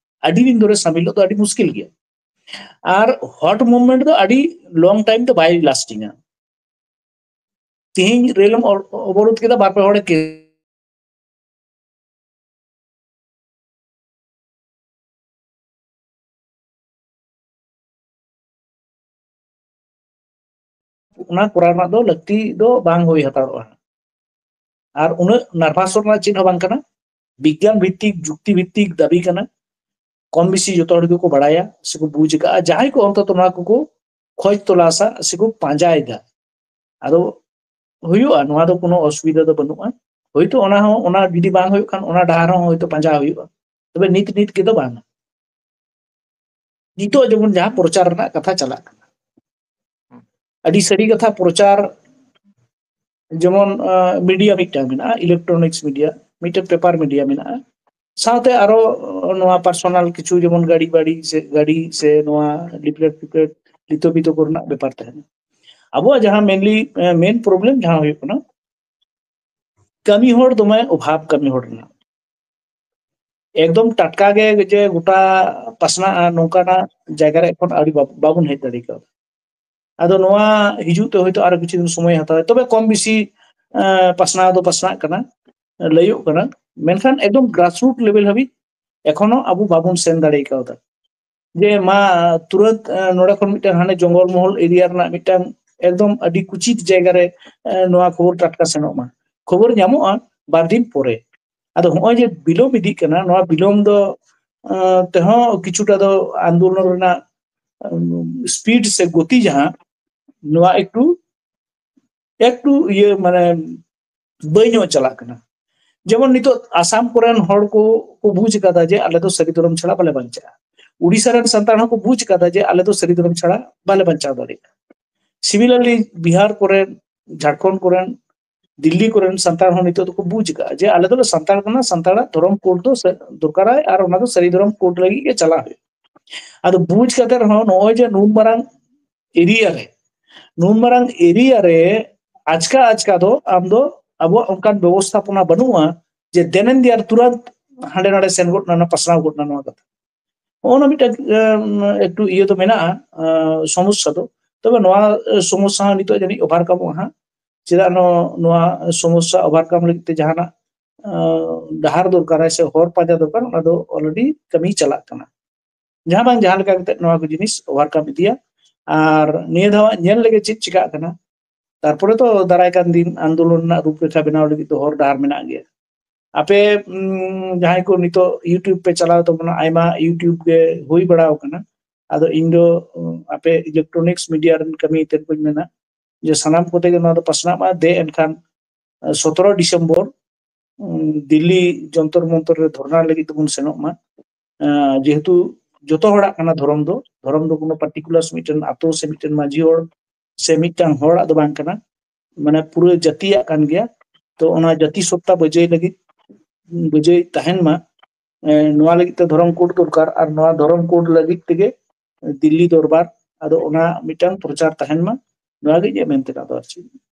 ᱟᱹᱰᱤ ᱫᱤᱱ ᱫᱷᱚᱨᱮ ᱥᱟᱢᱤᱞᱚᱜ ᱫᱚ ᱟᱹᱰᱤ ᱢᱩᱥᱠᱤᱞ ᱜᱮᱭᱟ᱾ ᱟᱨ ᱦᱚᱴ ᱢᱩᱵᱷᱢᱮᱱᱴ ᱫᱚ ᱟᱹᱰᱤ ᱞᱚᱝ ᱴᱟᱭᱤᱢ ᱫᱚ ᱵᱟᱭ ᱞᱟᱥᱴᱤᱝᱟ᱾ ᱛᱤᱦᱤᱧ ᱨᱮᱞ ᱮᱢ ᱚ-, ᱚᱵᱚᱨᱳᱫᱷ ᱠᱮᱫᱟ, ᱵᱟᱨ ᱯᱮ ᱦᱚᱲᱮ ᱠᱮ-, ᱚᱱᱟ ᱠᱚᱨᱟᱣ ᱨᱮᱱᱟᱜ ᱫᱚ ᱞᱟᱹᱠᱛᱤ ᱫᱚ ᱵᱟᱝ ᱦᱩᱭ ᱦᱟᱛᱟᱲᱚᱜᱼᱟ᱾ ᱟᱨ ᱩᱱᱟᱹᱜ ᱱᱟᱨᱵᱷᱟᱥᱚᱜ ᱨᱮᱱᱟᱜ ᱪᱮᱫ ᱦᱚᱸ ᱵᱟᱝ ᱠᱟᱱᱟ᱾ ᱵᱤᱜᱽᱜᱟᱱ ᱵᱷᱤᱛᱛᱤᱠ, ᱡᱩᱠᱛᱤ ᱵᱷᱤᱛᱛᱤᱠ ᱫᱟᱹᱵᱤ ᱠᱟᱱᱟ᱾ ᱠᱚᱢ ᱵᱮᱥᱤ ᱡᱚᱛᱚ ᱦᱚᱲ ᱜᱮᱠᱚ ᱵᱟᱲᱟᱭᱟ ᱥᱮᱠᱚ ᱵᱩᱡᱽ ᱟᱠᱟᱫᱼᱟ᱾ ᱡᱟᱦᱟᱸᱭ ᱠᱚ ᱚᱱᱛᱚᱛᱚ ᱱᱚᱣᱟ ᱠᱚᱠᱚ ᱠᱷᱚᱡᱽ ᱛᱚᱞᱟᱥᱟ ᱥᱮᱠᱚ ᱯᱟᱸᱡᱟᱭᱮᱫᱟ, ᱟᱫᱚ ᱦᱩᱭᱩᱜᱼᱟ, ᱱᱚᱣᱟ ᱫᱚ ᱠᱳᱱᱳ ᱚᱥᱩᱵᱤᱫᱷᱟ ᱫᱚ ᱵᱟᱹᱱᱩᱜᱼᱟ᱾ ᱦᱳᱭᱛᱳ ᱚᱱᱟ ᱦᱚᱸ, ᱚᱱᱟ ᱡᱩᱫᱤ ᱵᱟᱝ ᱦᱩᱭᱩᱜ ᱠᱷᱟᱱ, ᱚᱱᱟ ᱰᱟᱦᱟᱨ ᱦᱚᱸ ᱦᱳᱭᱛᱳ ᱯᱟᱸᱡᱟ ᱦᱩᱭᱩᱜᱼᱟ, ᱛᱚᱵᱮ ᱱᱤᱛ ᱱᱤᱛ ᱠᱮᱫᱚ ᱵᱟᱝ᱾ ᱱᱤᱛᱚᱜ ᱡᱮᱢᱚᱱ ᱡᱟᱦᱟᱸ ᱯᱨᱚᱪᱟᱨ ᱨᱮᱱᱟᱜ ᱠᱟᱛᱷᱟ ᱪᱟᱞᱟᱜ ᱠᱟᱱᱟ, ᱟᱹᱰᱤ ᱥᱟᱹᱨᱤ ᱠᱟᱛᱷᱟ, ᱯᱨᱚᱪᱟᱨ ᱡᱮᱢᱚᱱ ᱢᱤᱰᱤᱭᱟ ᱢᱤᱫᱴᱟᱝ ᱢᱮᱱᱟᱜᱼᱟ, ᱤᱞᱮᱠᱴᱨᱚᱱᱤᱠᱥ ᱢᱤᱰᱤᱭᱟ, ᱢᱤᱫᱴᱟᱝ ᱯᱮᱯᱟᱨ ᱢᱤᱰᱤᱭᱟ ᱢᱮᱱᱟᱜᱼᱟ, ᱥᱟᱶᱛᱮ ᱟᱨᱚ ᱱᱚᱣᱟ ᱯᱟᱨᱥᱚᱱᱟᱞ ᱠᱤᱪᱷᱩ, ᱡᱮᱢᱚᱱ ᱜᱟᱹᱰᱤ ᱵᱟᱹᱲᱤ ᱥᱮ ᱜᱟᱹᱰᱤ ᱥᱮ ᱱᱚᱣᱟ ᱞᱤᱯᱞᱮᱴ ᱯᱷᱤᱯᱞᱮᱴ, ᱞᱤᱛᱚ ᱯᱤᱛᱚ ᱠᱚᱨᱮᱱᱟᱜ ᱵᱮᱯᱟᱨ ᱛᱟᱦᱮᱱᱟ᱾ ᱟᱵᱚᱣᱟᱜ ᱡᱟᱦᱟᱸ ᱢᱮᱱᱞᱤ ᱢᱮᱱ ᱯᱨᱚᱵᱞᱮᱢ ᱡᱟᱦᱟᱸ ᱦᱩᱭᱩᱜ ᱠᱟᱱᱟ, ᱠᱟᱹᱢᱤ ᱦᱚᱲ ᱫᱚᱢᱮ ᱚᱵᱷᱟᱵ, ᱠᱟᱹᱢᱤ ᱦᱚᱲ ᱨᱮᱱᱟᱜ ᱮᱠᱫᱚᱢ ᱴᱟᱴᱠᱟ ᱜᱮ ᱡᱮ ᱜᱚᱴᱟ ᱯᱟᱥᱱᱟᱜᱼᱟ, ᱱᱚᱝᱠᱟᱱᱟᱜ ᱡᱟᱭᱜᱟ ᱨᱮ ᱮᱠᱷᱚᱱ ᱟᱹᱣᱨᱤ ᱵᱟᱵ-, ᱵᱟᱵᱚᱱ ᱦᱮᱡ ᱫᱟᱲᱮ ᱠᱟᱣᱫᱟ᱾ ᱟᱫᱚ ᱱᱚᱣᱟ ᱦᱤᱡᱩᱜ ᱛᱮ ᱦᱚᱭᱛᱳ ᱟᱨᱚ ᱠᱤᱪᱷᱩ ᱫᱤᱱ ᱥᱚᱢᱚᱭ ᱦᱟᱛᱟᱣᱟ, ᱛᱚᱵᱮ ᱠᱚᱢ ᱵᱮᱥᱤ, ᱮᱸ, ᱯᱟᱥᱱᱟᱣ ᱫᱚ ᱯᱟᱥᱱᱟᱜ ᱠᱟᱱᱟ, ᱞᱟᱹᱭᱚᱜ ᱠᱟᱱᱟ, ᱢᱮᱱᱠᱷᱟᱱ ᱮᱠᱫᱚᱢ ᱜᱨᱟᱥᱨᱩᱴ ᱞᱮᱵᱮᱞ ᱦᱟᱹᱵᱤᱡ ᱮᱠᱷᱚᱱᱳ ᱟᱵᱚ ᱵᱟᱵᱚᱱ ᱥᱮᱱ ᱫᱟᱲᱮ ᱠᱟᱣᱫᱟ᱾ ᱡᱮ ᱢᱟ ᱛᱩᱨᱟᱹᱛ ᱱᱚᱰᱮ ᱠᱷᱚᱱ ᱢᱤᱫᱴᱟᱝ ᱦᱟᱱᱮ ᱡᱚᱝᱜᱚᱞ ᱢᱚᱦᱚᱞ ᱮᱨᱤᱭᱟ ᱨᱮᱱᱟᱜ ᱢᱤᱫᱴᱟᱝ ᱮᱠᱫᱚᱢ ᱟᱹᱰᱤ ᱠᱩᱪᱤᱛ ᱡᱟᱭᱜᱟ ᱨᱮ ᱱᱚᱣᱟ ᱠᱷᱚᱵᱚᱨ ᱴᱟᱴᱠᱟ ᱥᱮᱱᱚᱜ ᱢᱟ᱾ ᱠᱷᱚᱵᱚᱨ ᱧᱟᱢᱚᱜᱼᱟ ᱵᱟᱨ ᱫᱤᱱ ᱯᱚᱨᱮ᱾ ᱟᱫᱚ ᱦᱚᱸᱜᱼᱚᱭ ᱡᱮ ᱵᱤᱞᱚᱢ ᱤᱫᱤᱜ ᱠᱟᱱᱟ, ᱱᱚᱣᱟ ᱵᱤᱞᱚᱢ ᱫᱚ ᱛᱮᱦᱚᱸ ᱠᱤᱪᱷᱩᱴᱟ ᱫᱚ ᱟᱱᱫᱳᱞᱚᱱ ᱨᱮᱱᱟᱜ ᱥᱯᱤᱰ ᱥᱮ ᱜᱚᱛᱤ ᱡᱟᱦᱟᱸ, ᱱᱚᱣᱟ ᱮᱠᱴᱩ ᱮᱠᱴᱩ ᱤᱭᱟᱹ ᱢᱟᱱᱮ ᱵᱟᱹᱭ ᱧᱚᱜ ᱪᱟᱞᱟᱜ ᱠᱟᱱᱟ᱾ ᱡᱮᱢᱚᱱ ᱱᱤᱛᱚᱜ ᱟᱥᱟᱢ ᱠᱚᱨᱮᱱ ᱦᱚᱲ ᱠᱚ ᱠᱚ ᱵᱩᱡᱽ ᱟᱠᱟᱫᱟ ᱡᱮ ᱟᱞᱮ ᱫᱚ ᱥᱟᱹᱨᱤ ᱫᱷᱚᱨᱚᱢ ᱪᱷᱟᱲᱟ ᱵᱟᱞᱮ ᱵᱟᱧᱪᱟᱜᱼᱟ᱾ ᱩᱲᱤᱥᱥᱟ ᱨᱮᱱ ᱥᱟᱱᱛᱟᱲ ᱦᱚᱸᱠᱚ ᱵᱩᱡᱽ ᱟᱠᱟᱫᱟ ᱡᱮ ᱟᱞᱮ ᱫᱚ ᱥᱟᱹᱨᱤ ᱫᱷᱚᱨᱚᱢ ᱪᱷᱟᱲᱟ ᱵᱟᱞᱮ ᱵᱟᱧᱪᱟᱣ ᱫᱟᱲᱮᱭᱟᱜᱼᱟ᱾ ᱥᱤᱢᱤᱞᱟᱨᱞᱤ ᱵᱤᱦᱟᱨ ᱠᱚᱨᱮᱱ, ᱡᱷᱟᱲᱠᱷᱚᱸᱰ ᱠᱚᱨᱮᱱ, ᱫᱤᱞᱞᱤ ᱠᱚᱨᱮᱱ ᱥᱟᱱᱛᱟᱲ ᱦᱚᱸ ᱱᱤᱛᱚᱜ ᱫᱚᱠᱚ ᱵᱩᱡᱽ ᱟᱠᱟᱫᱼᱟ ᱡᱮ ᱟᱞᱮ ᱫᱚᱞᱮ ᱥᱟᱱᱛᱟᱲ ᱠᱟᱱᱟ, ᱥᱟᱱᱛᱟᱲᱟᱜ ᱫᱷᱚᱨᱚᱢ ᱠᱳᱰ ᱫᱚ ᱫᱚᱨᱠᱟᱨᱟᱭ ᱟᱨ ᱚᱱᱟ ᱫᱚ ᱥᱟᱹᱨᱤ ᱫᱷᱚᱨᱚᱢ ᱠᱳᱰ ᱞᱟᱹᱜᱤᱫ ᱜᱮ ᱪᱟᱞᱟᱜ ᱦᱩᱭᱩᱜᱼᱟ᱾ ᱟᱫᱚ ᱵᱩᱡᱽ ᱠᱟᱛᱮ ᱨᱮᱦᱚᱸ ᱱᱚᱜᱼᱚᱭ ᱡᱮ ᱱᱩᱱ ᱢᱟᱨᱟᱝ ᱮᱨᱤᱭᱟ ᱨᱮ, ᱱᱩᱱ ᱢᱟᱨᱟᱝ ᱮᱨᱤᱭᱟ ᱨᱮ ᱟᱪᱠᱟ ᱟᱪᱠᱟ ᱫᱚ ᱟᱢ ᱫᱚ ᱟᱵᱚᱣᱟᱜ ᱚᱱᱠᱟᱱ ᱵᱮᱵᱚᱥᱛᱷᱟᱯᱚᱱᱟ ᱵᱟᱹᱱᱩᱜᱼᱟ ᱡᱮ then and there ᱛᱩᱨᱟᱹᱛ ᱦᱟᱸᱰᱮ ᱱᱟᱰᱮ ᱥᱮᱱ ᱜᱚᱫ ᱱᱟ, ᱯᱟᱥᱱᱟᱣ ᱜᱚᱫ ᱱᱟ ᱱᱚᱣᱟ ᱠᱟᱛᱷᱟ᱾ ᱦᱚᱸᱜᱼᱚ ᱱᱟ ᱢᱤᱫᱴᱟᱝ ᱮᱠᱴᱩ ᱤᱭᱟᱹ ᱫᱚ ᱢᱮᱱᱟᱜᱼᱟ, ᱥᱚᱢᱚᱥᱥᱟ ᱫᱚ᱾ ᱛᱚᱵᱮ ᱱᱚᱣᱟ ᱥᱚᱢᱚᱥᱥᱟ ᱦᱚᱸ ᱱᱤᱛᱚᱜ ᱡᱟᱹᱱᱤᱡ ᱚᱵᱷᱟᱨᱠᱟᱢᱚᱜᱼᱟ ᱦᱟᱸᱜ᱾ ᱪᱮᱫᱟᱜ ᱱᱚᱣᱟ ᱥᱚᱢᱚᱥᱥᱟ ᱚᱵᱷᱟᱨᱠᱟᱢ ᱞᱟᱹᱜᱤᱫ ᱛᱮ ᱡᱟᱦᱟᱱᱟᱜ ᱰᱟᱦᱟᱨ ᱫᱚᱨᱠᱟᱨᱟᱭ ᱥᱮ ᱦᱚᱨ ᱯᱟᱸᱡᱟ ᱫᱚᱨᱠᱟᱨ, ᱚᱱᱟ ᱫᱚ ᱚᱞᱨᱮᱰᱤ ᱠᱟᱹᱢᱤ ᱪᱟᱞᱟᱜ ᱠᱟᱱᱟ᱾ ᱡᱟᱦᱟᱸ ᱵᱟᱝ ᱡᱟᱦᱟᱸ ᱞᱮᱠᱟ ᱠᱟᱛᱮ ᱱᱚᱣᱟ ᱠᱚ ᱡᱤᱱᱤᱥ ᱚᱵᱷᱟᱨᱠᱟᱢ ᱤᱫᱤᱭᱟ᱾ ᱟᱨ ᱱᱤᱭᱟᱹ ᱫᱷᱟᱣ ᱧᱮᱞ ᱞᱮᱜᱮ ᱪᱮᱫ ᱪᱤᱠᱟᱹᱜ ᱠᱟᱱᱟ᱾ ᱛᱟᱨᱯᱚᱨᱮ ᱫᱚ ᱫᱟᱨᱟᱭ ᱠᱟᱱ ᱫᱤᱱ ᱟᱱᱫᱳᱞᱚᱱ ᱨᱮᱱᱟᱜ ᱨᱩᱯᱨᱮᱠᱷᱟ ᱵᱮᱱᱟᱣ ᱞᱟᱹᱜᱤᱫ ᱫᱚ ᱦᱚᱨ ᱰᱟᱦᱟᱨ ᱢᱮᱱᱟᱜ ᱜᱮᱭᱟ᱾ ᱟᱯᱮ ᱡᱟᱦᱟᱸᱭ ᱠᱚ ᱱᱤᱛᱚᱜ YouTube ᱯᱮ ᱪᱟᱞᱟᱣ ᱛᱟᱵᱚᱱᱟ, ᱟᱭᱢᱟ YouTube ᱜᱮ ᱦᱩᱭ ᱵᱟᱲᱟᱣ ᱠᱟᱱᱟ᱾ ᱟᱫᱚ ᱤᱧ ᱫᱚ ᱟᱯᱮ electronics media ᱨᱮᱱ ᱠᱟᱹᱢᱤ ᱛᱮᱫ ᱠᱚᱧ ᱢᱮᱱᱟ ᱡᱮ ᱥᱟᱱᱟᱢ ᱠᱚᱛᱮ ᱜᱮ ᱱᱚᱣᱟ ᱫᱚ ᱯᱟᱥᱱᱟᱜ ᱢᱟ᱾ ᱫᱮ ᱮᱱᱠᱷᱟᱱ ᱥᱚᱛᱨᱚ ᱰᱤᱥᱮᱢᱵᱚᱨ ᱫᱤᱞᱞᱤ ᱡᱚᱱᱛᱚᱨ ᱢᱚᱱᱛᱚᱨ ᱨᱮ ᱫᱷᱚᱨᱱᱟ ᱞᱟᱹᱜᱤᱫ ᱛᱮᱵᱚᱱ ᱥᱮᱱᱚᱜ ᱢᱟ᱾ ᱡᱮᱦᱮᱛᱩ ᱡᱚᱛᱚ ᱦᱚᱲᱟᱜ ᱠᱟᱱᱟ ᱫᱷᱚᱨᱚᱢ ᱫᱚ, ᱫᱷᱚᱨᱚᱢ ᱫᱚ ᱠᱳᱱᱳ particular ᱢᱤᱫᱴᱮᱱ ᱟᱛᱳ ᱥᱮ ᱢᱤᱫᱴᱮᱱ ᱢᱟᱹᱡᱷᱤ ᱦᱚᱲ ᱥᱮ ᱢᱤᱫᱴᱟᱝ ᱦᱚᱲᱟᱜ ᱫᱚ ᱵᱟᱝ ᱠᱟᱱᱟ, ᱢᱟᱱᱮ ᱯᱩᱨᱟᱹ ᱡᱟᱹᱛᱤᱭᱟᱜ ᱠᱟᱱ ᱜᱮᱭᱟ᱾ ᱛᱚ ᱚᱱᱟ ᱡᱟᱹᱛᱤ ᱥᱚᱛᱛᱟ ᱵᱟᱹᱡᱟᱹᱭ ᱞᱟᱹᱜᱤᱫ, ᱵᱟᱹᱡᱟᱹᱭ ᱛᱟᱦᱮᱱ ᱢᱟ, ᱱᱚᱣᱟ ᱞᱟᱹᱜᱤᱫ ᱛᱮ ᱫᱷᱚᱨᱚᱢ ᱠᱳᱰ ᱫᱚᱨᱠᱟᱨ, ᱟᱨ ᱱᱚᱣᱟ ᱫᱷᱚᱨᱚᱢ ᱠᱳᱰ ᱞᱟᱹᱜᱤᱫ ᱛᱮᱜᱮ ᱫᱤᱞᱞᱤ ᱫᱚᱨᱵᱟᱨ᱾ ᱟᱫᱚ ᱚᱱᱟ ᱢᱤᱫᱴᱟᱝ ᱯᱨᱚᱪᱟᱨ ᱛᱟᱦᱮᱱ ᱢᱟ, ᱱᱚᱣᱟ ᱜᱮ ᱤᱧᱟᱹᱜ ᱢᱮᱱ ᱛᱮᱱᱟᱜ ᱫᱚ᱾ ᱟᱨ ᱪᱮᱫ